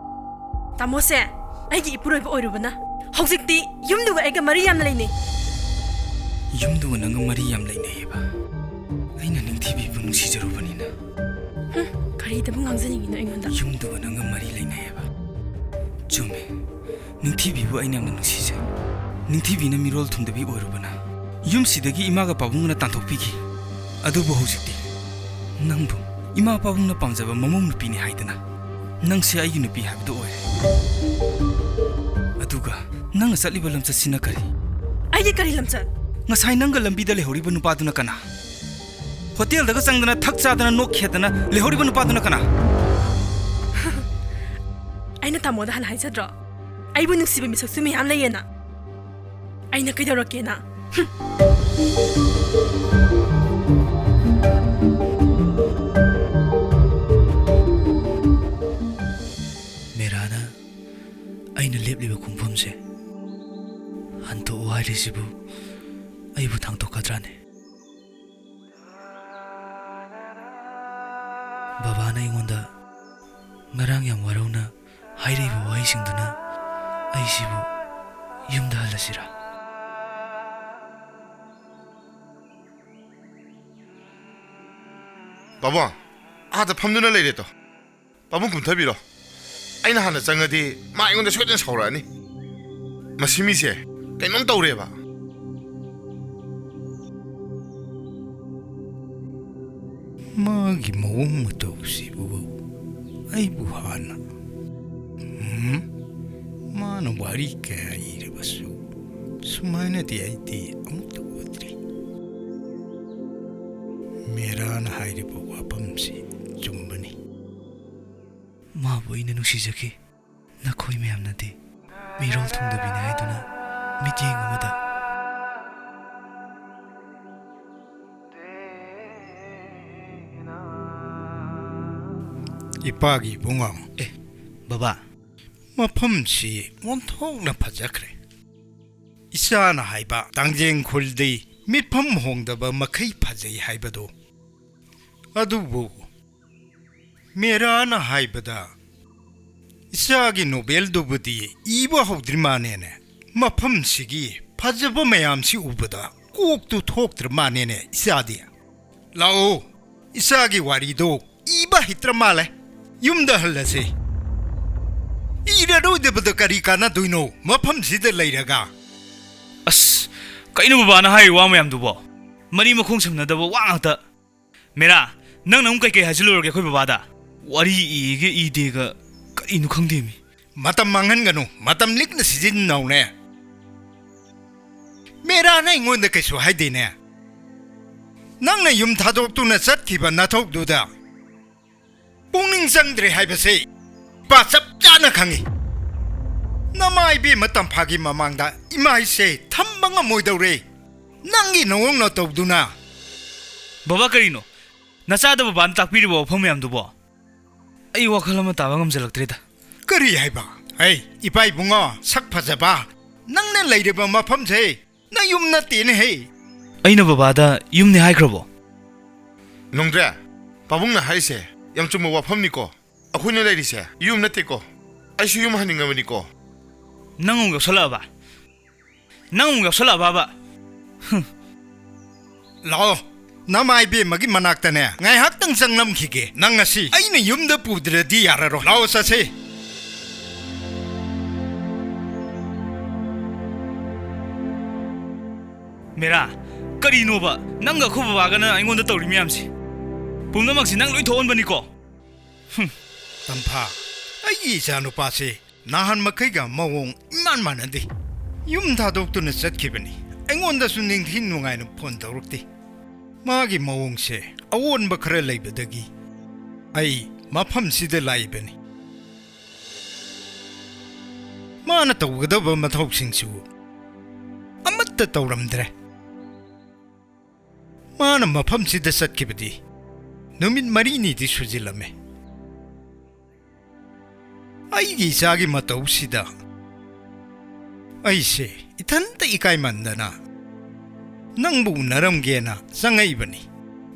ꯇꯥꯃꯣꯁꯦ ꯑꯩꯒꯤ ꯏꯄꯨꯔꯣꯏꯕ ꯑꯣꯏꯔꯨꯕꯅ ꯍꯧꯖꯤꯛꯇꯤ ꯌꯨꯝꯗꯨꯒ ꯑꯩꯒ ꯃꯔꯤ ꯌꯥꯝꯅ ꯂꯩꯅꯩ꯫ ꯌꯨꯝꯗꯨꯒ ꯅꯪꯒ ꯃꯔꯤ ꯌꯥꯝ ꯂꯩꯅꯩꯌꯦꯕ꯫ ꯑꯩꯅ ꯅꯤꯡꯊꯤꯕꯤꯕꯨ ꯅꯨꯡꯁꯤꯖꯔꯨꯕꯅꯤꯅ꯫ ꯍꯨꯝ, ꯀꯔꯤꯗꯕꯨ ꯉꯥꯡꯖꯅꯤꯡꯉꯤꯅꯣ ꯑꯩꯉꯣꯟꯗ? ꯌꯨꯝꯗꯨꯒ ꯅꯪꯒ ꯃꯔꯤ ꯂꯩꯅꯩꯌꯦꯕ꯫ ꯆꯨꯝꯃꯦ, ꯅꯤꯡꯊꯤꯕꯤꯕꯨ ꯑꯩꯅ ꯌꯥꯝꯅ ꯅꯨꯡꯁꯤꯖꯩ꯫ ꯅꯤꯡꯊꯤꯕꯤꯅ ꯃꯤꯔꯣꯜ ꯊꯨꯡꯗꯕꯤ ꯑꯣꯏꯔꯨꯕꯅ ꯌꯨꯝꯁꯤꯗꯒꯤ ꯏꯃꯥꯒ ꯄꯥꯕꯨꯡꯒꯅ ꯇꯥꯟꯊꯣꯛꯄꯤꯈꯤ꯫ ꯑꯗꯨꯕꯨ ꯍꯧꯖꯤꯛꯇꯤ ꯅꯪꯕꯨ ꯏꯃꯥ ꯄꯥꯕꯨꯡꯅ ꯄꯥꯝꯖꯕ ꯃꯃꯧ ꯅꯨꯄꯤꯅꯤ ꯍꯥꯏꯗꯅ ꯅꯪꯁꯦ ꯑꯩꯒꯤ ꯅꯨꯄꯤ ꯍꯥꯏꯕꯗꯨ ꯑꯣꯏꯔꯦ꯫ ꯑꯗꯨꯒ ꯅꯪꯅ ꯆꯠꯂꯤꯕ ꯂꯝꯆꯠꯁꯤꯅ ꯀꯔꯤ? ꯑꯩꯒꯤ ꯀꯔꯤ ꯂꯝꯆꯠ? ꯉꯁꯥꯏ ꯅꯪꯒ ꯂꯝꯕꯤꯗ ꯂꯩꯍꯧꯔꯤꯕ ꯅꯨꯄꯥꯗꯨꯅ ꯀꯅꯥ? ꯍꯣꯇꯦꯜꯗꯒ ꯆꯪꯗꯅ ꯊꯛ ꯆꯥꯗꯅ ꯅꯣꯛꯈꯦꯗꯅ ꯂꯩꯍꯧꯔꯤꯕ ꯅꯨꯄꯥꯗꯨꯅ ꯀꯅꯥ? ꯑꯩꯅ ꯇꯥꯃꯣꯗ ꯍꯥꯟꯅ ꯍꯥꯏꯖꯗ꯭ꯔꯣ? ꯑꯩꯕꯨ ꯅꯨꯡꯁꯤꯕ ꯃꯤꯁꯛꯁꯨ ꯃꯌꯥꯝ ꯂꯩꯌꯦꯅ꯫ ꯑꯩꯅ ꯀꯩꯗꯧꯔꯛꯀꯦꯅ? ꯍꯨꯝ꯫ ꯃꯦꯔꯥꯅ ꯑꯩꯅ ꯂꯦꯞꯂꯤꯕ ꯈꯣꯡꯐꯝꯁꯦ ꯍꯟꯗꯣꯛꯑꯣ ꯍꯥꯏꯔꯤꯁꯤꯕꯨ ꯑꯩꯕꯨ ꯊꯥꯡꯗꯣꯛꯀꯗ꯭ꯔꯥꯅꯦ? ꯕꯕꯥꯅ ꯑꯩꯉꯣꯟꯗ ꯉꯔꯥꯡ ꯌꯥꯝ ꯋꯥꯔꯧꯅ ꯍꯥꯏꯔꯛꯏꯕ ꯋꯥꯍꯩꯁꯤꯡꯗꯨꯅ ꯑꯩꯁꯤꯕꯨ ꯌꯨꯝꯗ ꯍꯜꯂꯁꯤꯔꯥ? ꯄꯥꯕꯨꯡ, ꯑꯥꯗ ꯐꯝꯗꯨꯅ ꯂꯩꯔꯦ ꯇꯣ꯫ ꯄꯥꯕꯨꯡ ꯀꯨꯝꯊꯕꯤꯔꯣ꯫ ꯑꯩꯅ ꯍꯥꯟꯅ ꯆꯪꯉꯗꯤ ꯃꯥ ꯑꯩꯉꯣꯟꯗ ꯁꯣꯏꯗꯅ ꯁꯥꯎꯔꯛꯑꯅꯤ꯫ ꯃꯁꯤ ꯃꯤꯁꯦ ꯀꯩꯅꯣꯝ ꯇꯧꯔꯦꯕ꯫ ꯃꯥꯒꯤ ꯃꯑꯣꯡ ꯃꯇꯧꯁꯤꯕꯨ ꯑꯩꯕꯨ ꯍꯥꯟꯅ, ꯎꯝ? ꯃꯥꯅ ꯋꯥꯔꯤ ꯀꯌꯥ ꯏꯔꯕꯁꯨ ꯁꯨꯃꯥꯏꯅꯗꯤ ꯑꯩꯗꯤ ꯑꯃꯨꯛꯇ ꯎꯗ꯭ꯔꯤ꯫ ꯃꯦꯔꯥꯅ ꯍꯥꯏꯔꯤꯕ ꯋꯥꯐꯝꯁꯤ ꯆꯨꯝꯕꯅꯤ꯫ ꯃꯥꯕꯨ ꯑꯩꯅ ꯅꯨꯡꯁꯤꯖꯈꯤ꯫ ꯅꯈꯣꯏ ꯃꯌꯥꯝꯅꯗꯤ ꯃꯤꯔꯣꯜ ꯊꯨꯡꯗꯕꯤꯅꯤ ꯍꯥꯏꯗꯨꯅ ꯃꯤꯠꯌꯦꯡ ꯑꯃꯗ꯫ ꯏꯄꯥꯒꯤ ꯏꯕꯨꯡꯉꯣ꯫ ꯑꯦ, ꯕꯕꯥ꯫ ꯃꯐꯝꯁꯤ ꯑꯣꯟꯊꯣꯛꯅ ꯐꯖꯈ꯭ꯔꯦ꯫ ꯏꯆꯥꯅ ꯍꯥꯏꯕ ꯇꯥꯡꯖꯦꯡ ꯈꯨꯜꯗꯤ ꯃꯤꯠꯐꯝ ꯍꯣꯡꯗꯕ ꯃꯈꯩ ꯐꯖꯩ ꯍꯥꯏꯕꯗꯨ꯫ ꯑꯗꯨꯕꯨ ꯃꯦꯔꯥꯅ ꯍꯥꯏꯕꯗ ꯏꯆꯥꯒꯤ ꯅꯣꯕꯦꯜꯗꯨꯕꯨꯗꯤ ꯏꯕ ꯍꯧꯗ꯭ꯔꯤ ꯃꯥꯅꯦꯅꯦ꯫ ꯃꯐꯝꯁꯤꯒꯤ ꯐꯖꯕ ꯃꯌꯥꯝꯁꯤ ꯎꯕꯗ ꯀꯣꯛꯇꯨ ꯊꯣꯛꯇ꯭ꯔ ꯃꯥꯅꯦꯅꯦ ꯏꯆꯥꯗꯤ꯫ ꯂꯥꯛꯑꯣ, ꯏꯆꯥꯒꯤ ꯋꯥꯔꯤꯗꯣ ꯏꯕ ꯍꯩꯇ꯭ꯔ ꯃꯥꯜꯂꯦ꯫ ꯌꯨꯝꯗ ꯍꯜꯂꯁꯤ꯫ ꯏꯔꯔꯣꯏꯗꯕꯗ ꯀꯔꯤ ꯀꯥꯟꯅꯗꯣꯏꯅꯣ ꯃꯐꯝꯁꯤꯗ ꯂꯩꯔꯒ? ꯑꯁ, ꯀꯩꯅꯣ ꯕꯕꯥꯅ ꯍꯥꯏꯔꯤ ꯋꯥ ꯃꯌꯥꯝꯗꯨꯕꯣ? ꯃꯔꯤ ꯃꯈꯣꯡ ꯁꯝꯅꯗꯕ ꯋꯥ ꯉꯥꯛꯇ꯫ ꯃꯦꯔꯥ, ꯅꯪꯅ ꯑꯃꯨꯛ ꯀꯩꯀꯩ ꯍꯥꯏꯖꯤꯜꯂꯨꯔꯒꯦ ꯑꯩꯈꯣꯏ ꯕꯕꯥꯗ? ꯋꯥꯔꯤ ꯏꯒꯦ ꯏꯗꯦꯒ ꯀꯔꯤꯅꯣ ꯈꯪꯗꯦꯃꯤ꯫ ꯃꯇꯝ ꯃꯥꯡꯍꯟꯒꯅꯨ, ꯃꯇꯝ ꯂꯤꯛꯅ ꯁꯤꯖꯤꯟꯅꯧꯅꯦ꯫ ꯃꯦꯔꯥꯅ ꯑꯩꯉꯣꯟꯗ ꯀꯩꯁꯨ ꯍꯥꯏꯗꯦꯅꯦ꯫ ꯅꯪꯅ ꯌꯨꯝ ꯊꯥꯗꯣꯛꯇꯨꯅ ꯆꯠꯈꯤꯕ ꯅꯊꯧꯗꯨꯗ ꯄꯨꯛꯅꯤꯡ ꯆꯪꯗ꯭ꯔꯦ ꯍꯥꯏꯕꯁꯦ ꯏꯄꯥ ꯆꯞ ꯆꯥꯅ ꯈꯪꯉꯤ꯫ ꯅꯃꯥ ꯏꯕꯦꯝꯃ ꯇꯝꯐꯥꯒꯤ ꯃꯃꯥꯡꯗ ꯏꯃꯥ ꯑꯩꯁꯦ ꯊꯝꯕ ꯉꯝꯃꯣꯏꯗꯧꯔꯦ꯫ ꯅꯪꯒꯤ ꯅꯑꯣꯡ ꯅꯇꯧꯗꯨꯅ꯫ ꯕꯕꯥ, ꯀꯔꯤꯅꯣ? ꯅꯆꯥꯗ ꯕꯕꯥꯅ ꯇꯥꯛꯄꯤꯔꯤꯕ ꯋꯥꯐꯝ ꯃꯌꯥꯝꯗꯨꯕꯣ? ꯑꯩ ꯋꯥꯈꯜ ꯑꯃ ꯇꯥꯕ ꯉꯝꯖꯜꯂꯛꯇ꯭ꯔꯦꯗ꯫ ꯀꯔꯤ ꯍꯥꯏꯕ? ꯑꯩ, ꯏꯄꯥ ꯏꯕꯨꯡꯉꯣ, ꯁꯛ ꯐꯖꯕ, ꯅꯪꯅ ꯂꯩꯔꯤꯕ ꯃꯐꯝꯁꯦ ꯅꯌꯨꯝ ꯅꯠꯇꯦꯅꯦꯍꯦ꯫ ꯑꯩꯅ ꯕꯕꯥꯗ ꯌꯨꯝꯅꯦ ꯍꯥꯏꯈ꯭ꯔꯕꯣ? ꯅꯣꯡꯗ꯭ꯔꯦ, ꯄꯥꯕꯨꯡꯅ ꯍꯥꯏꯔꯤꯁꯦ ꯌꯥꯝ ꯆꯨꯝꯕ ꯋꯥꯐꯝꯅꯤꯀꯣ꯫ ꯑꯩꯈꯣꯏꯅ ꯂꯩꯔꯤꯁꯦ ꯌꯨꯝ ꯅꯠꯇꯦꯀꯣ꯫ ꯑꯩꯁꯨ ꯌꯨꯝ ꯍꯟꯅꯤꯡꯉꯕꯅꯤꯀꯣ꯫ ꯅꯪ ꯑꯃꯨꯛ ꯌꯥꯎꯁꯜꯂꯛꯑꯕ? ꯅꯪ ꯑꯃꯨꯛ ꯌꯥꯎꯁꯜꯂꯛꯑꯕꯕ? ꯍꯨꯝ꯫ ꯂꯥꯛꯑꯣ, ꯅꯃꯥ ꯏꯕꯦꯝꯃꯒꯤ ꯃꯅꯥꯛꯇꯅꯦ ꯉꯥꯏꯍꯥꯛꯇꯪ ꯆꯪꯂꯝꯈꯤꯒꯦ꯫ ꯅꯪ ꯉꯁꯤ ꯑꯩꯅ ꯌꯨꯝꯗ ꯄꯨꯗ꯭ꯔꯗꯤ ꯌꯥꯔꯔꯣꯏ꯫ ꯂꯥꯛꯑꯣ, ꯆꯠꯁꯤ꯫ ꯃꯦꯔꯥ, ꯀꯔꯤꯅꯣꯕ ꯅꯪꯒ ꯑꯩꯈꯣꯏ ꯕꯕꯥꯒꯅ ꯑꯩꯉꯣꯟꯗ ꯇꯧꯔꯤ ꯃꯌꯥꯝꯁꯤ? ꯄꯨꯝꯅꯃꯛꯁꯤ ꯅꯪ ꯂꯣꯏ ꯊꯣꯛꯍꯟꯕꯅꯤꯀꯣ꯫ ꯍꯨꯝ꯫ ꯇꯝꯐꯥ, ꯑꯩꯒꯤ ꯏꯆꯥꯅꯨꯄꯥꯁꯦ ꯅꯍꯥꯟ ꯃꯈꯩꯒ ꯃꯑꯣꯡ ꯏꯃꯥꯟ ꯃꯥꯟꯅꯗꯦ꯫ ꯌꯨꯝ ꯊꯥꯗꯣꯛꯇꯨꯅ ꯆꯠꯈꯤꯕꯅꯤ꯫ ꯑꯩꯉꯣꯟꯗꯁꯨ ꯅꯤꯡꯊꯤ ꯅꯨꯡꯉꯥꯏꯅ ꯐꯣꯟ ꯇꯧꯔꯛꯇꯦ꯫ ꯃꯥꯒꯤ ꯃꯑꯣꯡꯁꯦ ꯑꯑꯣꯟꯕ ꯈꯔ ꯂꯩꯕꯗꯒꯤ ꯑꯩ ꯃꯐꯝꯁꯤꯗ ꯂꯥꯛꯏꯕꯅꯤ꯫ ꯃꯥꯅ ꯇꯧꯒꯗꯕ ꯃꯊꯧꯁꯤꯡꯁꯨ ꯑꯃꯠꯇ ꯇꯧꯔꯝꯗ꯭ꯔꯦ꯫ ꯃꯥꯅ ꯃꯐꯝꯁꯤꯗ ꯆꯠꯈꯤꯕꯗꯤ ꯅꯨꯃꯤꯠ ꯃꯔꯤꯅꯤꯗꯤ ꯁꯨꯖꯤꯜꯂꯝꯃꯦ꯫ ꯑꯩꯒꯤ ꯏꯆꯥꯒꯤ ꯃꯇꯧꯁꯤꯗ ꯑꯩꯁꯦ ꯏꯊꯟꯇ ꯏꯀꯥꯏꯃꯟꯗꯅ ꯅꯪꯕꯨ ꯎꯅꯔꯝꯒꯦꯅ ꯆꯪꯉꯛꯏꯕꯅꯤ꯫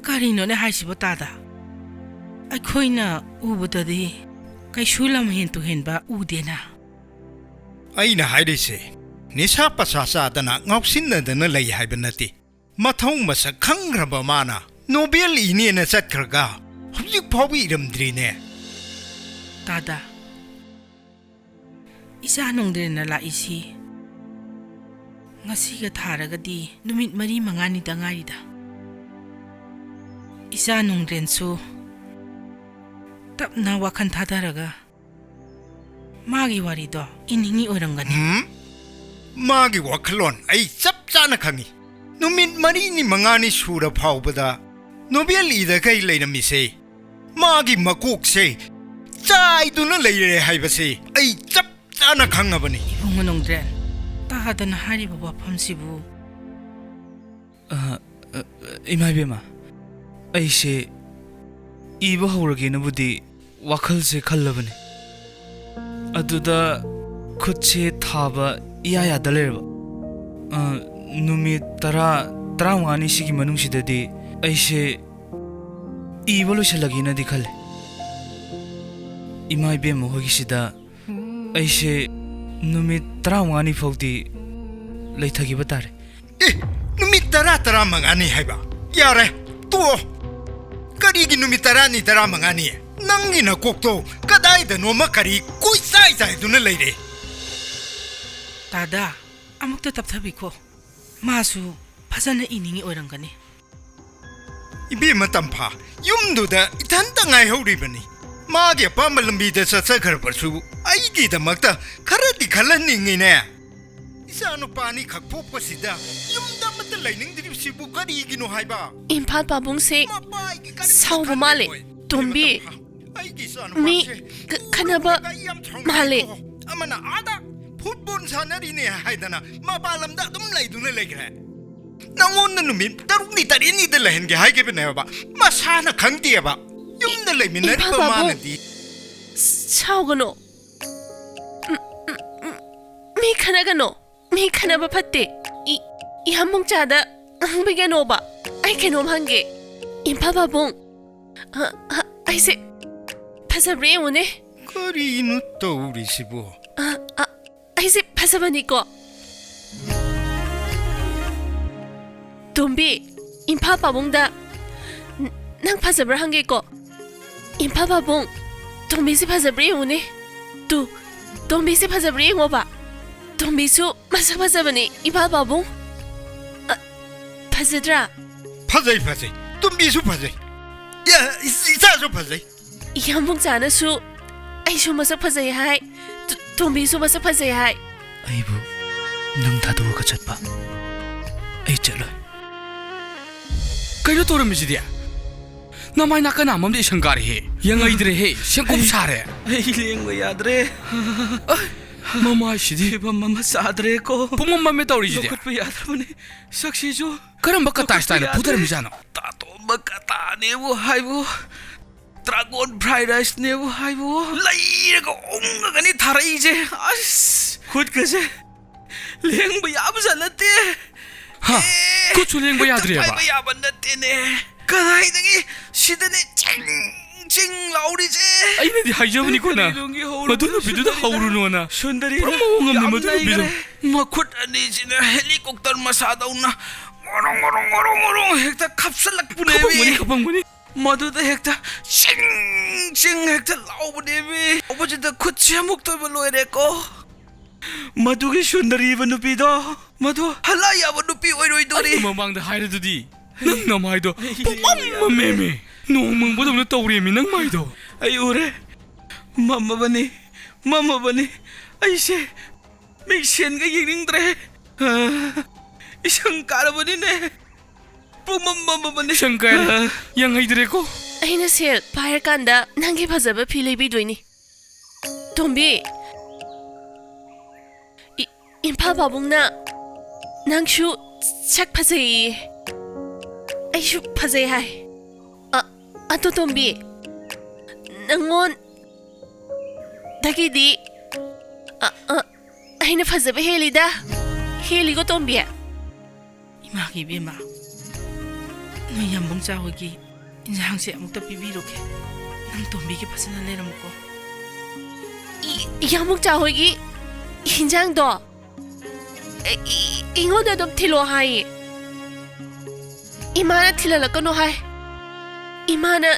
ꯀꯔꯤꯅꯣꯅꯦ ꯍꯥꯏꯁꯤꯕꯣ, ꯇꯥꯗ? ꯑꯩꯈꯣꯏꯅ ꯎꯕꯗꯗꯤ ꯀꯩꯁꯨ ꯂꯝ ꯍꯦꯟ ꯇꯨ ꯍꯦꯟꯕ ꯎꯗꯦꯅ꯫ ꯑꯩꯅ ꯍꯥꯏꯔꯤꯁꯦ, ꯅꯤꯁꯥ ꯄꯁꯥ ꯆꯥꯗꯅ ꯉꯥꯎꯁꯤꯟꯅꯗꯅ ꯂꯩ ꯍꯥꯏꯕ ꯅꯠꯇꯦ꯫ ꯃꯊꯧ ꯃꯁꯛ ꯈꯪꯈ꯭ꯔꯕ ꯃꯥꯅ ꯅꯣꯕꯦꯜ ꯏꯅꯦꯅ ꯆꯠꯈ꯭ꯔꯒ ꯍꯧꯖꯤꯛ ꯐꯥꯎꯕ ꯏꯔꯝꯗ꯭ꯔꯤꯅꯦ꯫ ꯇꯥꯗ, ꯏꯆꯥ ꯅꯣꯡꯗ꯭ꯔꯦꯟꯅ ꯂꯥꯛꯏꯁꯤ ꯉꯁꯤꯒ ꯊꯥꯔꯒꯗꯤ ꯅꯨꯃꯤꯠ ꯃꯔꯤ ꯃꯉꯥꯅꯤꯗ ꯉꯥꯏꯔꯤꯗ꯫ ꯏꯆꯥ ꯅꯣꯡꯗ꯭ꯔꯦꯟꯁꯨ ꯇꯞꯅ ꯋꯥꯈꯜ ꯊꯥꯗꯔꯒ ꯃꯥꯒꯤ ꯋꯥꯔꯤꯗꯣ ꯏꯅꯤꯡꯉꯤ ꯑꯣꯏꯔꯝꯒꯅꯤ꯫ ꯍꯝ? ꯃꯥꯒꯤ ꯋꯥꯈꯜꯂꯣꯟ ꯑꯩ ꯆꯞ ꯆꯥꯅ ꯈꯪꯉꯤ꯫ ꯅꯨꯃꯤꯠ ꯃꯔꯤꯅꯤ ꯃꯉꯥꯅꯤ ꯁꯨꯔ ꯐꯥꯎꯕꯗ ꯅꯣꯕꯦꯜ ꯏꯗꯈꯩ ꯂꯩꯔꯝꯃꯤꯁꯦ, ꯃꯥꯒꯤ ꯃꯀꯣꯛꯁꯦ ꯆꯥꯏꯗꯨꯅ ꯂꯩꯔꯦ ꯍꯥꯏꯕꯁꯦ ꯑꯩ ꯆꯞ ꯆꯥꯅ ꯈꯪꯉꯕꯅꯤ꯫ ꯏꯕꯨꯡꯉꯣ ꯅꯣꯡꯗ꯭ꯔꯦꯟ, ꯇꯥꯗꯅ ꯍꯥꯏꯔꯤꯕ ꯋꯥꯐꯝꯁꯤꯕꯨ꯫ ꯑ, ꯑ, ꯏꯃꯥ ꯏꯕꯦꯝꯃ, ꯑꯩꯁꯦ ꯏꯕ ꯍꯧꯔꯒꯦꯅꯕꯨꯗꯤ ꯋꯥꯈꯜꯁꯦ ꯈꯜꯂꯕꯅꯤ꯫ ꯑꯗꯨꯗ ꯈꯨꯠꯁꯦ ꯊꯥꯕ ꯏꯌꯥ ꯌꯥꯗ ꯂꯩꯔꯕ꯫ ꯑ, ꯅꯨꯃꯤꯠ ꯇꯔꯥ, ꯇꯔꯥꯃꯉꯥꯅꯤ ꯁꯤꯒꯤ ꯃꯅꯨꯡꯁꯤꯗꯗꯤ ꯑꯩꯁꯦ ꯏꯕ ꯂꯣꯏꯁꯤꯜꯂꯒꯦꯅꯗꯤ ꯈꯜꯂꯦ꯫ ꯏꯃꯥ ꯏꯕꯦꯝꯃ ꯍꯣꯏꯒꯤꯁꯤꯗ ꯑꯩꯁꯦ ꯅꯨꯃꯤꯠ ꯇꯔꯥꯃꯉꯥꯅꯤ ꯐꯥꯎꯗꯤ ꯂꯩꯊꯈꯤꯕ ꯇꯥꯔꯦ꯫ ꯑꯦ, ꯅꯨꯃꯤꯠ ꯇꯔꯥ, ꯇꯔꯥꯃꯉꯥꯅꯤ ꯍꯥꯏꯕ? ꯌꯥꯔꯦ, ꯇꯣꯛꯑꯣ꯫ ꯀꯔꯤꯒꯤ ꯅꯨꯃꯤꯠ ꯇꯔꯥꯅꯤ, ꯇꯔꯥꯃꯉꯥꯅꯤ? ꯅꯪꯒꯤ ꯅꯀꯣꯛꯇꯣ ꯀꯗꯥꯏꯗꯅꯣꯃ ꯀꯔꯤ ꯀꯣꯏꯆꯥꯏ ꯆꯥꯏꯗꯨꯅ ꯂꯩꯔꯦ꯫ ꯇꯥꯗ, ꯑꯃꯨꯛꯇ ꯇꯞꯊꯕꯤꯈꯣ꯫ ꯃꯥꯁꯨ ꯐꯖꯅ ꯏꯅꯤꯡꯉꯤ ꯑꯣꯏꯔꯝꯒꯅꯤ꯫ ꯏꯕꯦꯝꯃ ꯇꯝꯐꯥ, ꯌꯨꯝꯗꯨꯗ ꯏꯊꯟꯇ ꯉꯥꯏꯍꯧꯔꯤꯕꯅꯤ꯫ ꯃꯥꯒꯤ ꯑꯄꯥꯝꯕ ꯂꯝꯕꯤꯗ ꯆꯠꯆꯈ꯭ꯔꯕꯁꯨ ꯑꯩꯒꯤꯗꯃꯛꯇ ꯈꯔꯗꯤ ꯈꯜꯍꯟꯅꯤꯡꯉꯤꯅꯦ꯫ ꯏꯆꯥꯅꯨꯄꯥ ꯑꯅꯤꯈꯛ ꯄꯣꯛꯄꯁꯤꯗ ꯌꯨꯝꯗ ꯑꯃꯠꯇ ꯂꯩꯅꯤꯡꯗ꯭ꯔꯤꯕꯁꯤꯕꯨ ꯀꯔꯤꯒꯤꯅꯣ ꯍꯥꯏꯕ? ꯏꯝꯐꯥꯜ ꯄꯥꯕꯨꯡꯁꯦ ꯃꯄꯥꯒꯤ ꯀꯔꯤꯁꯨ ꯁꯥꯎꯕ ꯃꯥꯜꯂꯦ꯫ ꯈꯟꯗꯦ ꯃꯣꯏ꯫ ꯇꯣꯝꯕꯤ, ꯍꯦ ꯃꯇꯝ ꯐꯥ-, ꯑꯩꯒꯤ ꯃꯤ ꯏꯆꯥꯅꯨꯄꯥꯁꯦ ꯈ-, ꯈꯠꯅꯕ ꯎꯔꯨꯕꯗ ꯑꯩ ꯌꯥꯝ ꯃꯥꯜꯂꯦ꯫ ꯁꯥꯎꯅꯤꯡꯉꯤꯀꯣ꯫ ꯑꯃꯅ ꯑꯥꯗ ꯐꯨꯠꯕꯣꯜ ꯁꯥꯟꯅꯔꯤꯅꯦ ꯍꯥꯏꯗꯅ ꯃꯄꯥꯟ ꯂꯝꯗ ꯑꯗꯨꯝ ꯂꯩꯗꯨꯅ ꯂꯩꯈ꯭ꯔꯦ꯫ ꯅꯪꯉꯣꯟꯗ ꯅꯨꯃꯤꯠ ꯇꯔꯨꯛꯅꯤ ꯇꯔꯦꯠꯅꯤꯗ ꯂꯩꯍꯟꯒꯦ ꯍꯥꯏꯈꯤꯕꯅꯦꯕ꯫ ꯃꯁꯥꯅ ꯈꯪꯗꯦꯕ꯫ ꯌꯨꯝꯗ ꯂꯩꯃꯤꯟꯅꯔꯤꯕ ꯏꯝꯐꯥꯜ ꯄꯥꯕꯨꯡ꯫ ꯃꯥꯅꯗꯤ꯫ ꯁꯥꯎꯒꯅꯣ꯫ ꯎꯝ, ꯎꯝ, ꯎꯝ, ꯃꯤ ꯈꯠꯅꯒꯅꯣ꯫ ꯃꯤ ꯈꯠꯅꯕ ꯐꯠꯇꯦ꯫ ꯏ-, ꯏꯌꯥꯝꯕꯨꯡꯆꯥꯗ ꯍꯪꯕꯤꯒꯅꯣꯕ꯫ ꯑꯩ ꯀꯩꯅꯣꯝ ꯍꯪꯒꯦ꯫ ꯏꯝꯐꯥꯜ ꯄꯥꯕꯨꯡ꯫ ꯑ, ꯑ, ꯑꯩꯁꯦ ꯐꯖꯕ꯭ꯔꯥ ꯌꯦꯡꯉꯨꯅꯦ꯫ ꯀꯔꯤꯅꯣ ꯇꯧꯔꯤꯁꯤꯕꯣ? ꯑ, ꯑ, ꯑꯩꯁꯦ ꯐꯖꯕꯅꯤꯀꯣ꯫ ꯇꯣꯝꯕꯤ, ꯏꯝꯐꯥꯜ ꯄꯥꯕꯨꯡꯗ ꯅ-, ꯅꯪ ꯐꯖꯕ꯭ꯔꯥ ꯍꯪꯒꯦꯀꯣ꯫ ꯏꯝꯐꯥꯜ ꯄꯥꯕꯨꯡ, ꯇꯣꯝꯕꯤꯁꯦ ꯐꯖꯕ꯭ꯔꯥ ꯌꯦꯡꯉꯨꯅꯦ꯫ ꯇꯨ, ꯇꯣꯝꯕꯤꯁꯦ ꯐꯖꯕ꯭ꯔꯥ ꯌꯦꯡꯉꯣꯕ꯫ ꯇꯣꯝꯕꯤꯁꯨ ꯃꯁꯛ ꯐꯖꯕꯅꯦ, ꯏꯝꯐꯥꯜ ꯄꯥꯕꯨꯡ꯫ ꯑ, ꯐꯖꯗ꯭ꯔꯥ? ꯐꯖꯩ, ꯐꯖꯩ꯫ ꯇꯣꯝꯕꯤꯁꯨ ꯐꯖꯩ꯫ ꯏ-, ꯏꯆꯥꯁꯨ ꯐꯖꯩ꯫ ꯏꯌꯥꯝꯕꯨꯡꯆꯥꯅꯁꯨ ꯑꯩꯁꯨ ꯃꯁꯛ ꯐꯖꯩ ꯍꯥꯏ, ꯇꯣ-, ꯇꯣꯝꯕꯤꯁꯨ ꯃꯁꯛ ꯐꯖꯩ ꯍꯥꯏ꯫ ꯑꯩꯕꯨ ꯅꯪ ꯊꯥꯗꯣꯛꯑꯒ ꯆꯠꯄ? ꯑꯩ ꯆꯠꯂꯣꯏ꯫ ꯀꯩꯅꯣ ꯇꯧꯔꯝꯃꯤꯁꯤꯗꯤ? ꯅꯃꯥꯏ ꯅꯥꯀꯟ ꯅꯥꯝꯃꯝꯗꯤ ꯏꯁꯪ ꯀꯥꯔꯦꯍꯦ꯫ ꯌꯦꯡꯉꯩꯗ꯭ꯔꯦꯍꯦ, ꯁꯦꯡꯀꯨꯞ ꯁꯥꯔꯦ꯫ ꯑꯩ ꯂꯦꯡꯕ ꯌꯥꯗ꯭ꯔꯦ꯫ ꯑ, ꯃꯃꯥꯏꯁꯤꯗꯤ꯫ ꯐꯤꯕꯝ ꯑꯃ ꯆꯥꯗ꯭ꯔꯦꯀꯣ꯫ ꯄꯨꯡꯃꯝ ꯃꯝꯃꯦ ꯇꯧꯔꯤꯁꯤꯗꯤ꯫ ꯂꯧꯈꯠꯄ ꯌꯥꯗ꯭ꯔꯕꯅꯤ꯫ ꯁꯛꯁꯤꯁꯨ ꯀꯔꯝꯕ ꯀꯇꯥ ꯂꯧꯈꯠꯄ ꯁ꯭ꯇꯥꯏꯜꯅ ꯌꯥꯗ꯭ꯔꯦ꯫ ꯐꯨꯊꯔꯝꯃꯤꯖꯥꯠꯅꯣ? ꯇꯥꯇꯣꯝꯕ ꯀꯇꯥꯅꯦꯕꯨ ꯍꯥꯏꯕꯨ꯫ ꯗ꯭ꯔꯥꯒꯣꯟ ꯐ꯭ꯔꯥꯏ ꯔꯥꯏꯁꯅꯦꯕꯨ ꯍꯥꯏꯕꯨ꯫ ꯂꯩꯔꯒ ꯎꯪꯉꯒꯅꯤ ꯊꯥꯔꯛꯏꯁꯦ꯫ ꯑꯁ, ꯈꯨꯠꯀꯁꯦ ꯂꯦꯡꯕ ꯌꯥꯕꯖꯥꯠ ꯅꯠꯇꯦ꯫ ꯍꯥ? ꯑꯦ, ꯈꯨꯠꯁꯨ ꯂꯦꯡꯕ ꯍꯦꯛꯇ ꯌꯥꯗ꯭ꯔꯦꯕ? ꯄꯥꯏꯕ ꯌꯥꯕ ꯅꯠꯇꯦꯅꯦ꯫ ꯀꯗꯥꯏꯗꯒꯤ ꯁꯤꯗꯅꯦ ꯆꯤꯡ ꯆꯤꯡ ꯂꯥꯎꯔꯤꯁꯦ꯫ ꯑꯩꯅꯗꯤ ꯍꯥꯏꯖꯕꯅꯤꯀꯣ ꯅꯪ꯫ ꯀꯔꯤꯅꯨꯡꯒꯤ ꯍꯧꯔꯨꯕꯅꯣ ꯃꯗꯨ ꯅꯨꯄꯤꯗꯨꯗ ꯁꯨꯟꯗꯔꯤꯗ? ꯍꯧꯔꯨꯅꯣꯅ꯫ ꯁꯨꯟꯗꯔꯤꯗ ꯄꯨꯔꯥ ꯃꯑꯣꯡ ꯑꯃꯅꯤ ꯌꯥꯝ ꯃꯗꯨ ꯅꯨꯄꯤꯗꯣ꯫ ꯅꯩꯈꯔꯦ꯫ ꯃꯈꯨꯠ ꯑꯅꯤꯁꯤꯅ ꯍꯦꯂꯤꯀꯣꯞꯇꯔ ꯃꯁꯥꯗꯧꯅ ꯉꯣꯔꯣꯡ ꯉꯣꯔꯣꯡ ꯉꯣꯔꯣꯡ ꯉꯣꯔꯣꯡ ꯍꯦꯛꯇ ꯈꯞꯆꯜꯂꯛꯄꯅꯦꯃꯤ꯫ ꯈꯞꯄꯝꯒꯅꯤ, ꯈꯞꯄꯝꯒꯅꯤ꯫ ꯃꯗꯨꯗ ꯍꯦꯛꯇ ꯆꯤꯡ ꯆꯤꯡ ꯍꯦꯛꯇ ꯂꯥꯎꯕꯅꯦꯃꯤ꯫ ꯂꯥꯎꯕꯁꯤꯗ ꯈꯨꯠꯁꯦ ꯑꯃꯨꯛꯇꯣꯏꯕ ꯂꯣꯏꯔꯦꯀꯣ꯫ ꯃꯗꯨꯒꯤ ꯁꯨꯟꯗꯔꯤꯕ ꯅꯨꯄꯤꯗꯣ, ꯃꯗꯨ ꯍꯜꯂꯥ ꯌꯥꯕ ꯅꯨꯄꯤ ꯑꯣꯏꯔꯣꯏꯗꯣꯔꯤ꯫ ꯑꯩꯒꯤ ꯃꯃꯥꯡꯗ ꯍꯥꯏꯔꯗꯨꯗꯤ, ꯅꯪ ꯅꯃꯥꯏꯗꯣ ꯑꯩ ꯄꯨꯡꯃꯝ ꯌꯦꯡꯕ ꯌꯥꯗ꯭ꯔꯦ꯫ ꯃꯝꯃꯦꯃꯤ꯫ ꯅꯣꯡ ꯃꯪꯕꯗꯧꯅ ꯇꯧꯔꯦꯃꯤ ꯅꯪ ꯃꯥꯏꯗꯣ꯫ ꯑꯩ ꯎꯔꯦ꯫ ꯃꯝꯃꯕꯅꯤ, ꯃꯝꯃꯕꯅꯤ꯫ ꯑꯩꯁꯦ ꯃꯤꯡꯁꯦꯟꯒ ꯌꯦꯡꯅꯤꯡꯗ꯭ꯔꯦ꯫ ꯏꯁꯪ ꯀꯥꯔꯕꯅꯤꯅꯦ꯫ ꯄꯨꯝꯃꯝ ꯃꯝꯃꯕꯅꯤ꯫ ꯏꯁꯪ ꯀꯥꯏꯔꯦ꯫ ꯌꯦꯡꯍꯩꯗ꯭ꯔꯦꯀꯣ꯫ ꯑꯩꯅ ꯁꯦꯜ ꯄꯥꯏꯔꯀꯥꯟꯗ ꯅꯪꯒꯤ ꯐꯖꯕ ꯐꯤ ꯂꯩꯕꯤꯗꯣꯏꯅꯤ꯫ ꯇꯣꯝꯕꯤ, ꯏ-, ꯏꯝꯐꯥꯜ ꯄꯥꯕꯨꯡꯅ ꯅꯪꯁꯨ ꯁꯛ ꯐꯖꯩꯌꯦ꯫ ꯑꯩꯁꯨ ꯐꯖꯩ ꯍꯥꯏ꯫ ꯑ-, ꯑꯗꯣ ꯇꯣꯝꯕꯤ, ꯅꯪꯉꯣꯟꯗꯒꯤꯗꯤ ꯑ-, ꯑ-, ꯑꯩꯅ ꯐꯖꯕ ꯍꯦꯜꯂꯤꯗ꯫ ꯍꯦꯜꯂꯤꯀꯣ ꯇꯣꯝꯕꯤ? ꯏꯃꯥꯒꯤ ꯏꯕꯦꯝꯃ, ꯅꯣꯏ ꯌꯥꯝꯕꯨꯡ ꯆꯥ ꯍꯣꯏꯒꯤ ꯏꯟꯖꯥꯡꯁꯦ ꯑꯃꯨꯛꯇ ꯄꯤꯕꯤꯔꯨꯒꯦ꯫ ꯅꯪ ꯇꯣꯝꯕꯤꯒꯤ ꯐꯖꯅ ꯂꯩꯔꯝꯃꯨꯀꯣ꯫ ꯏ-, ꯏꯌꯥꯝꯕꯨꯡ ꯆꯥ ꯍꯣꯏꯒꯤ ꯏꯟꯖꯥꯡꯗꯣ ꯑꯩ-, ꯏ-, ꯑꯩꯉꯣꯟꯗ ꯑꯗꯨꯝ ꯊꯤꯜꯂꯣ ꯍꯥꯏꯌꯦ꯫ ꯏꯃꯥꯅ ꯊꯤꯜꯍꯜꯂꯛꯀꯅꯣ ꯍꯥꯏ꯫ ꯏꯃꯥꯅ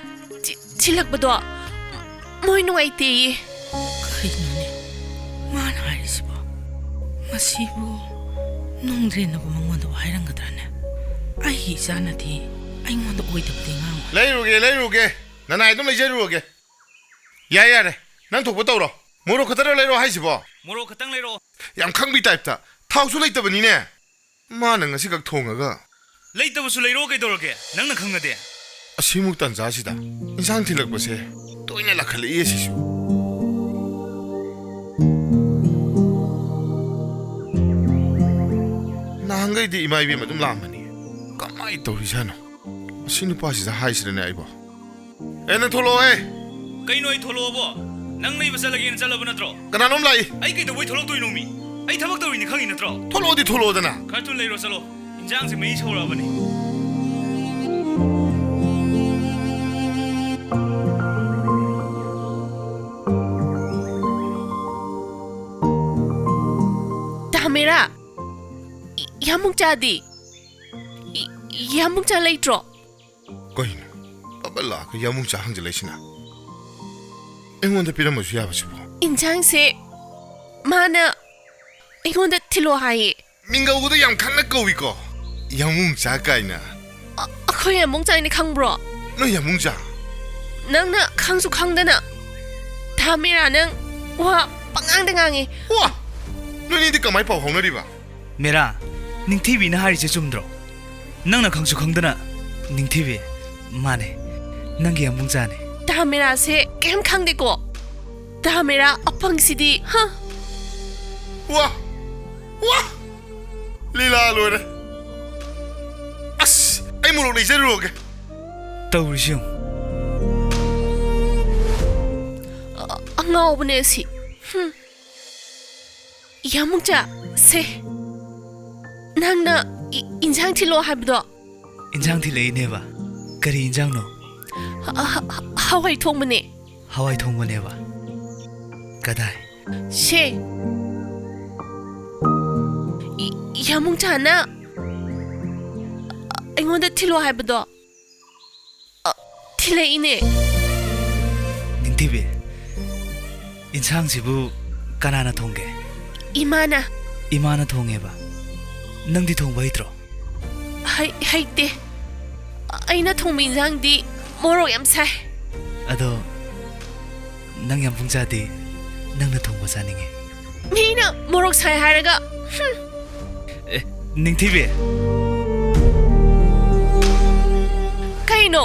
ꯊꯤ-, ꯊꯤꯜꯂꯛꯄꯗꯣ ꯃꯣꯏ ꯅꯨꯡꯉꯥꯏꯇꯦꯌꯦ꯫ ꯀꯩꯅꯣꯅꯦ ꯃꯥꯅ ꯍꯥꯏꯔꯤꯁꯤꯕꯣ? ꯃꯁꯤꯕꯨ ꯅꯣꯡꯗ꯭ꯔꯦꯟꯅꯕꯨ ꯃꯉꯣꯟꯗꯕꯨ ꯍꯥꯏꯔꯝꯒꯗ꯭ꯔꯅꯦ? ꯑꯩꯒꯤ ꯏꯆꯥꯅꯗꯤ ꯑꯩꯉꯣꯟꯗ ꯑꯣꯏꯗꯕꯗꯤ ꯉꯥꯡꯉꯣꯏ꯫ ꯂꯩꯔꯨꯒꯦ, ꯂꯩꯔꯨꯒꯦ꯫ ꯅꯅꯥꯏ ꯑꯗꯨꯝ ꯂꯩꯖꯔꯨꯔꯒꯦ꯫ ꯌꯥꯔꯦ, ꯌꯥꯔꯦ꯫ ꯅꯪ ꯊꯣꯛꯄ ꯇꯧꯔꯣ꯫ ꯃꯣꯔꯣꯛ ꯈꯛꯇꯔꯣ ꯂꯩꯔꯛꯑꯣ ꯍꯥꯏꯁꯤꯕꯣ? ꯃꯣꯔꯣꯛ ꯈꯛꯇꯪ ꯂꯩꯔꯛꯑꯣ꯫ ꯌꯥꯝ ꯈꯪꯕꯤ ꯇꯥꯏꯞꯇ꯫ ꯊꯥꯎꯁꯨ ꯂꯩꯇꯕꯅꯤꯅꯦ꯫ ꯃꯥꯅ ꯉꯁꯤꯈꯛ ꯊꯣꯡꯉꯒ꯫ ꯂꯩꯇꯕꯁꯨ ꯂꯩꯔꯛꯑꯣ ꯀꯩꯗꯧꯔꯒꯦ? ꯅꯪꯅ ꯈꯪꯉꯗꯤ꯫ ꯑꯁꯤꯃꯨꯛ ꯇꯟꯖꯥꯁꯤꯗ ꯏꯟꯁꯥꯡ ꯊꯤꯜꯂꯛꯄꯁꯦ ꯇꯣꯏꯅ ꯂꯥꯛꯈꯠꯂꯛꯏ ꯑꯁꯤꯁꯨ꯫ ꯅꯍꯥꯟꯈꯩꯗꯤ ꯏꯃꯥ ꯏꯕꯦꯝ ꯑꯗꯨꯝ ꯂꯥꯛꯑꯝꯕꯅꯤ꯫ ꯀꯃꯥꯏ ꯇꯧꯔꯤꯖꯥꯠꯅꯣ? ꯑꯁꯤ ꯅꯨꯄꯥꯁꯤꯗ ꯍꯥꯏꯁꯤꯔꯅꯦ ꯑꯩꯕꯣ? ꯑꯦ, ꯅꯪ ꯊꯣꯛꯂꯛꯑꯣꯍꯦ! ꯀꯩꯅꯣ ꯑꯩ ꯊꯣꯛꯂꯛꯑꯣꯕꯣ? ꯅꯪ ꯂꯩꯕ ꯆꯠꯂꯒꯦꯅ ꯆꯠꯂꯕ ꯅꯠꯇ꯭ꯔꯣ? ꯀꯅꯥꯅꯣꯝ ꯂꯥꯛꯏ! ꯑꯩ ꯀꯩꯗꯧꯕꯩ ꯊꯣꯛꯂꯛꯇꯣꯏꯅꯣ ꯃꯤ? ꯑꯩ ꯊꯕꯛ ꯇꯧꯔꯤꯅꯤ ꯈꯪꯉꯤ ꯅꯠꯇ꯭ꯔꯣ? ꯊꯣꯛꯂꯛꯑꯣꯗꯤ ꯊꯣꯛꯂꯛꯑꯣꯗꯅ! ꯈꯔ ꯊꯨꯅ ꯂꯩꯔꯣ ꯆꯠꯂꯣ꯫ ꯏꯟꯖꯥꯡꯁꯦ ꯃꯩ ꯁꯧꯔꯛꯑꯕꯅꯤ꯫ ꯇꯥꯃꯦꯔꯥ! ꯏ-, ꯌꯥꯃꯨꯡ ꯆꯥꯗꯤ? ꯏ-, ꯌꯥꯃꯨꯡ ꯆꯥ ꯂꯩꯇ꯭ꯔꯣ? ꯀꯩꯅꯣ? ꯕꯕꯜ ꯂꯥꯛꯑꯒ ꯌꯥꯃꯨꯡ ꯆꯥ ꯍꯪꯖꯜꯂꯛꯏꯁꯤꯅ? ꯑꯩꯉꯣꯟꯗ ꯄꯤꯔꯝꯕꯁꯨ ꯌꯥꯕꯁꯤꯕꯨ? ꯏꯟꯁꯥꯡꯁꯦ ꯃꯥꯅ ꯑꯩꯉꯣꯟꯗ ꯊꯤꯜꯂꯣ ꯍꯥꯏꯌꯦ꯫ ꯃꯤꯡꯒꯧꯕꯗꯣ ꯌꯥꯝ ꯈꯪꯅ ꯀꯧꯏꯀꯣ꯫ ꯌꯥꯃꯨꯡ ꯆꯥ ꯀꯥꯏꯅ꯫ ꯑ-, ꯑꯩꯈꯣꯏ ꯌꯥꯃꯨꯡ ꯆꯥꯏꯅ ꯈꯪꯕ꯭ꯔꯣ? ꯅꯣꯏ ꯌꯥꯃꯨꯡ ꯆꯥ? ꯅꯪꯅ ꯈꯪꯁꯨ ꯈꯪꯗꯅ꯫ ꯊꯥꯃꯤꯔꯥ, ꯅꯪ ꯋꯥ ꯄꯉꯥꯡꯗ ꯉꯥꯡꯉꯤ꯫ ꯋꯥ! ꯅꯣꯏꯅꯤꯗꯤ ꯀꯃꯥꯏ ꯄꯥꯎ ꯐꯥꯎꯅꯔꯤꯕ? ꯃꯦꯔꯥ, ꯅꯤꯡꯊꯤꯕꯤꯅ ꯍꯥꯏꯔꯤꯁꯦ ꯆꯨꯝꯗ꯭ꯔꯣ? ꯅꯪꯅ ꯈꯪꯁꯨ ꯈꯪꯗꯅ꯫ ꯅꯤꯡꯊꯤꯕꯤ, ꯃꯥꯅꯦ, ꯅꯪꯒꯤ ꯌꯥꯝꯕꯨꯡꯆꯥꯅꯦ꯫ ꯇꯥ ꯃꯦꯔꯥꯁꯦ ꯀꯩꯝ ꯈꯪꯗꯦꯀꯣ꯫ ꯇꯥ ꯃꯦꯔꯥ ꯑꯄꯪꯁꯤꯗꯤ, ꯍ? ꯋꯥ! ꯋꯥ! ꯂꯤꯂꯥ ꯂꯣꯏꯔꯦ꯫ ꯑꯁ, ꯑꯩ ꯃꯣꯔꯣꯛ ꯂꯩꯖꯔꯨꯔꯒꯦ꯫ ꯇꯧꯔꯤꯁꯤ ꯌꯦꯡꯉꯨ꯫ ꯑ-, ꯑꯉꯥꯎꯕꯅꯦ ꯁꯤ꯫ ꯍꯨꯝ꯫ ꯌꯥꯝꯕꯨꯡꯆꯥ, ꯁꯦ꯫ ꯅꯪꯅ ꯏ-, ꯏꯟꯖꯥꯡ ꯊꯤꯜꯂꯣ ꯍꯥꯏꯕꯗꯣ? ꯏꯟꯖꯥꯡ ꯊꯤꯜꯂꯛꯏꯅꯦꯕ꯫ ꯀꯔꯤ ꯏꯟꯖꯥꯡꯅꯣ? ꯍ-, ꯍ-, ꯍ-, ꯍꯋꯥꯏ ꯊꯣꯡꯕꯅꯦ꯫ ꯍꯋꯥꯏ ꯊꯣꯡꯕꯅꯦꯕ꯫ ꯀꯗꯥꯏ? ꯁꯦ꯫ ꯏ-, ꯌꯥꯝꯕꯨꯡꯆꯥꯅ ꯑꯩꯉꯣꯟꯗ ꯊꯤꯜꯂꯣ ꯍꯥꯏꯕꯗꯣ꯫ ꯑ, ꯊꯤꯜꯂꯛꯏꯅꯦ꯫ ꯅꯤꯡꯊꯤꯕꯤ, ꯏꯟꯁꯥꯡꯁꯤꯕꯨ ꯀꯅꯥꯅ ꯊꯣꯡꯒꯦ? ꯏꯃꯥꯅ꯫ ꯏꯃꯥꯅ ꯊꯣꯡꯉꯦꯕ? ꯅꯪꯗꯤ ꯊꯣꯡꯕ ꯍꯩꯇ꯭ꯔꯣ? ꯍꯩ-, ꯍꯩꯇꯦ꯫ ꯑꯩꯅ ꯊꯣꯡꯕ ꯏꯟꯁꯥꯡꯗꯤ ꯃꯣꯔꯣꯛ ꯌꯥꯝ ꯁꯥꯏ꯫ ꯑꯗꯣ ꯅꯪ ꯌꯥꯝꯕꯨꯡꯆꯥꯗꯤ ꯅꯪꯅ ꯊꯣꯡꯕ ꯆꯥꯅꯤꯡꯉꯦ꯫ ꯃꯤꯅ ꯃꯣꯔꯣꯛ ꯁꯥꯏ ꯍꯥꯏꯔꯒ, ꯍꯨꯝ꯫ ꯑꯦ, ꯅꯤꯡꯊꯤꯕꯤ꯫ ꯀꯩꯅꯣ?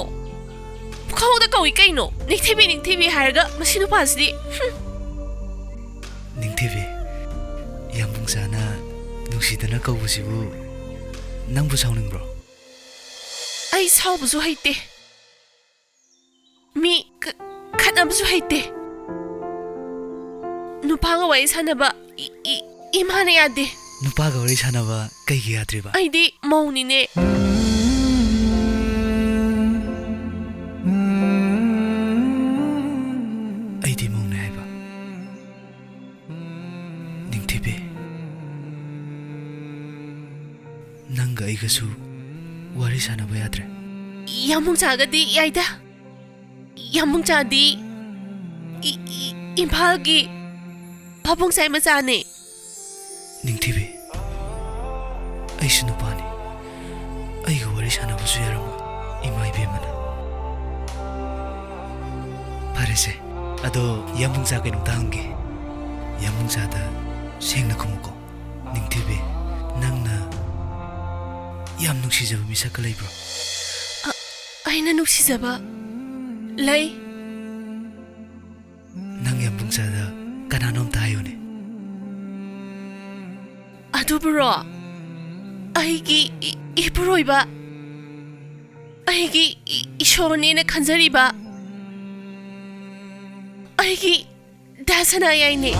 ꯄꯨꯈꯧꯗ ꯀꯧꯏ ꯀꯩꯅꯣ? ꯅꯤꯡꯊꯤꯕꯤ, ꯅꯤꯡꯊꯤꯕꯤ ꯍꯥꯏꯔꯒ ꯃꯁꯤ ꯅꯨꯄꯥꯁꯤꯗꯤ, ꯍꯨꯝ꯫ ꯅꯤꯡꯊꯤꯕꯤ, ꯌꯥꯝꯕꯨꯡꯆꯥꯅ ꯅꯨꯡꯁꯤꯗꯅ ꯀꯧꯕꯁꯤꯕꯨ ꯅꯪꯕꯨ ꯁꯥꯎꯅꯤꯡꯕ꯭ꯔꯣ? ꯑꯩ ꯁꯥꯎꯕꯁꯨ ꯍꯩꯇꯦ꯫ ꯃꯤ ꯈ-, ꯈꯠꯅꯕꯁꯨ ꯍꯩꯇꯦ꯫ ꯅꯨꯄꯥꯒ ꯋꯥꯔꯤ ꯁꯥꯟꯅꯕ ꯏ-, ꯏ-, ꯏꯃꯥꯅ ꯌꯥꯗꯦ꯫ ꯅꯨꯄꯥꯒ ꯋꯥꯔꯤ ꯁꯥꯟꯅꯕ ꯀꯩꯒꯤ ꯌꯥꯗ꯭ꯔꯤꯕ? ꯑꯩꯗꯤ ꯃꯧꯅꯤꯅꯦ꯫ ꯑꯩꯗꯤ ꯃꯧꯅꯦ ꯍꯥꯏꯕ꯫ ꯅꯤꯡꯊꯤꯕꯤ, ꯅꯪꯒ ꯑꯩꯒꯁꯨ ꯋꯥꯔꯤ ꯁꯥꯟꯅꯕ ꯌꯥꯗ꯭ꯔꯦ꯫ ꯌꯥꯝꯕꯨꯡꯆꯥꯒꯗꯤ ꯌꯥꯏꯗ꯫ ꯌꯥꯝꯕꯨꯡꯆꯥꯗꯤ ꯏ-, ꯏ-, ꯏꯝꯐꯥꯜꯒꯤ ꯄꯥꯕꯨꯡꯁꯥꯏ ꯃꯆꯥꯅꯦ꯫ ꯅꯤꯡꯊꯤꯕꯤ, ꯑꯩꯁꯨ ꯅꯨꯄꯥꯅꯤ꯫ ꯑꯩꯒ ꯋꯥꯔꯤ ꯁꯥꯟꯅꯕꯁꯨ ꯌꯥꯔꯝꯃꯣꯏ, ꯏꯃꯥ ꯏꯕꯦꯝꯃꯅ꯫ ꯐꯔꯦꯁꯦ, ꯑꯗꯣ ꯌꯥꯝꯕꯨꯡꯆꯥ ꯀꯩꯅꯣꯝꯇ ꯍꯪꯒꯦ꯫ ꯌꯥꯝꯕꯨꯡꯆꯥꯗ ꯁꯦꯡꯅ ꯈꯨꯝꯃꯨꯀꯣ, ꯅꯤꯡꯊꯤꯕꯤ, ꯅꯪꯅ ꯌꯥꯝ ꯅꯨꯡꯁꯤꯖꯕ ꯃꯤꯁꯛꯀ ꯂꯩꯕ꯭ꯔꯣ? ꯑꯩꯅ ꯅꯨꯡꯁꯤꯖꯕ ꯂꯩ꯫ ꯅꯪ ꯌꯥꯝꯕꯨꯡꯁꯥꯗ ꯀꯅꯥꯅꯣꯝꯇ ꯍꯥꯏꯌꯨꯅꯦ꯫ ꯑꯗꯨꯕꯨꯔꯣ? ꯑꯩꯒꯤ ꯏ-, ꯏꯄꯨꯔꯣꯏꯕ, ꯑꯩꯒꯤ ꯏ-, ꯏꯁꯣꯔꯅꯦꯅ ꯈꯟꯖꯔꯤꯕ, ꯑꯩꯒꯤ ꯗꯥ ꯁꯅꯥꯌꯥꯏꯅꯦ꯫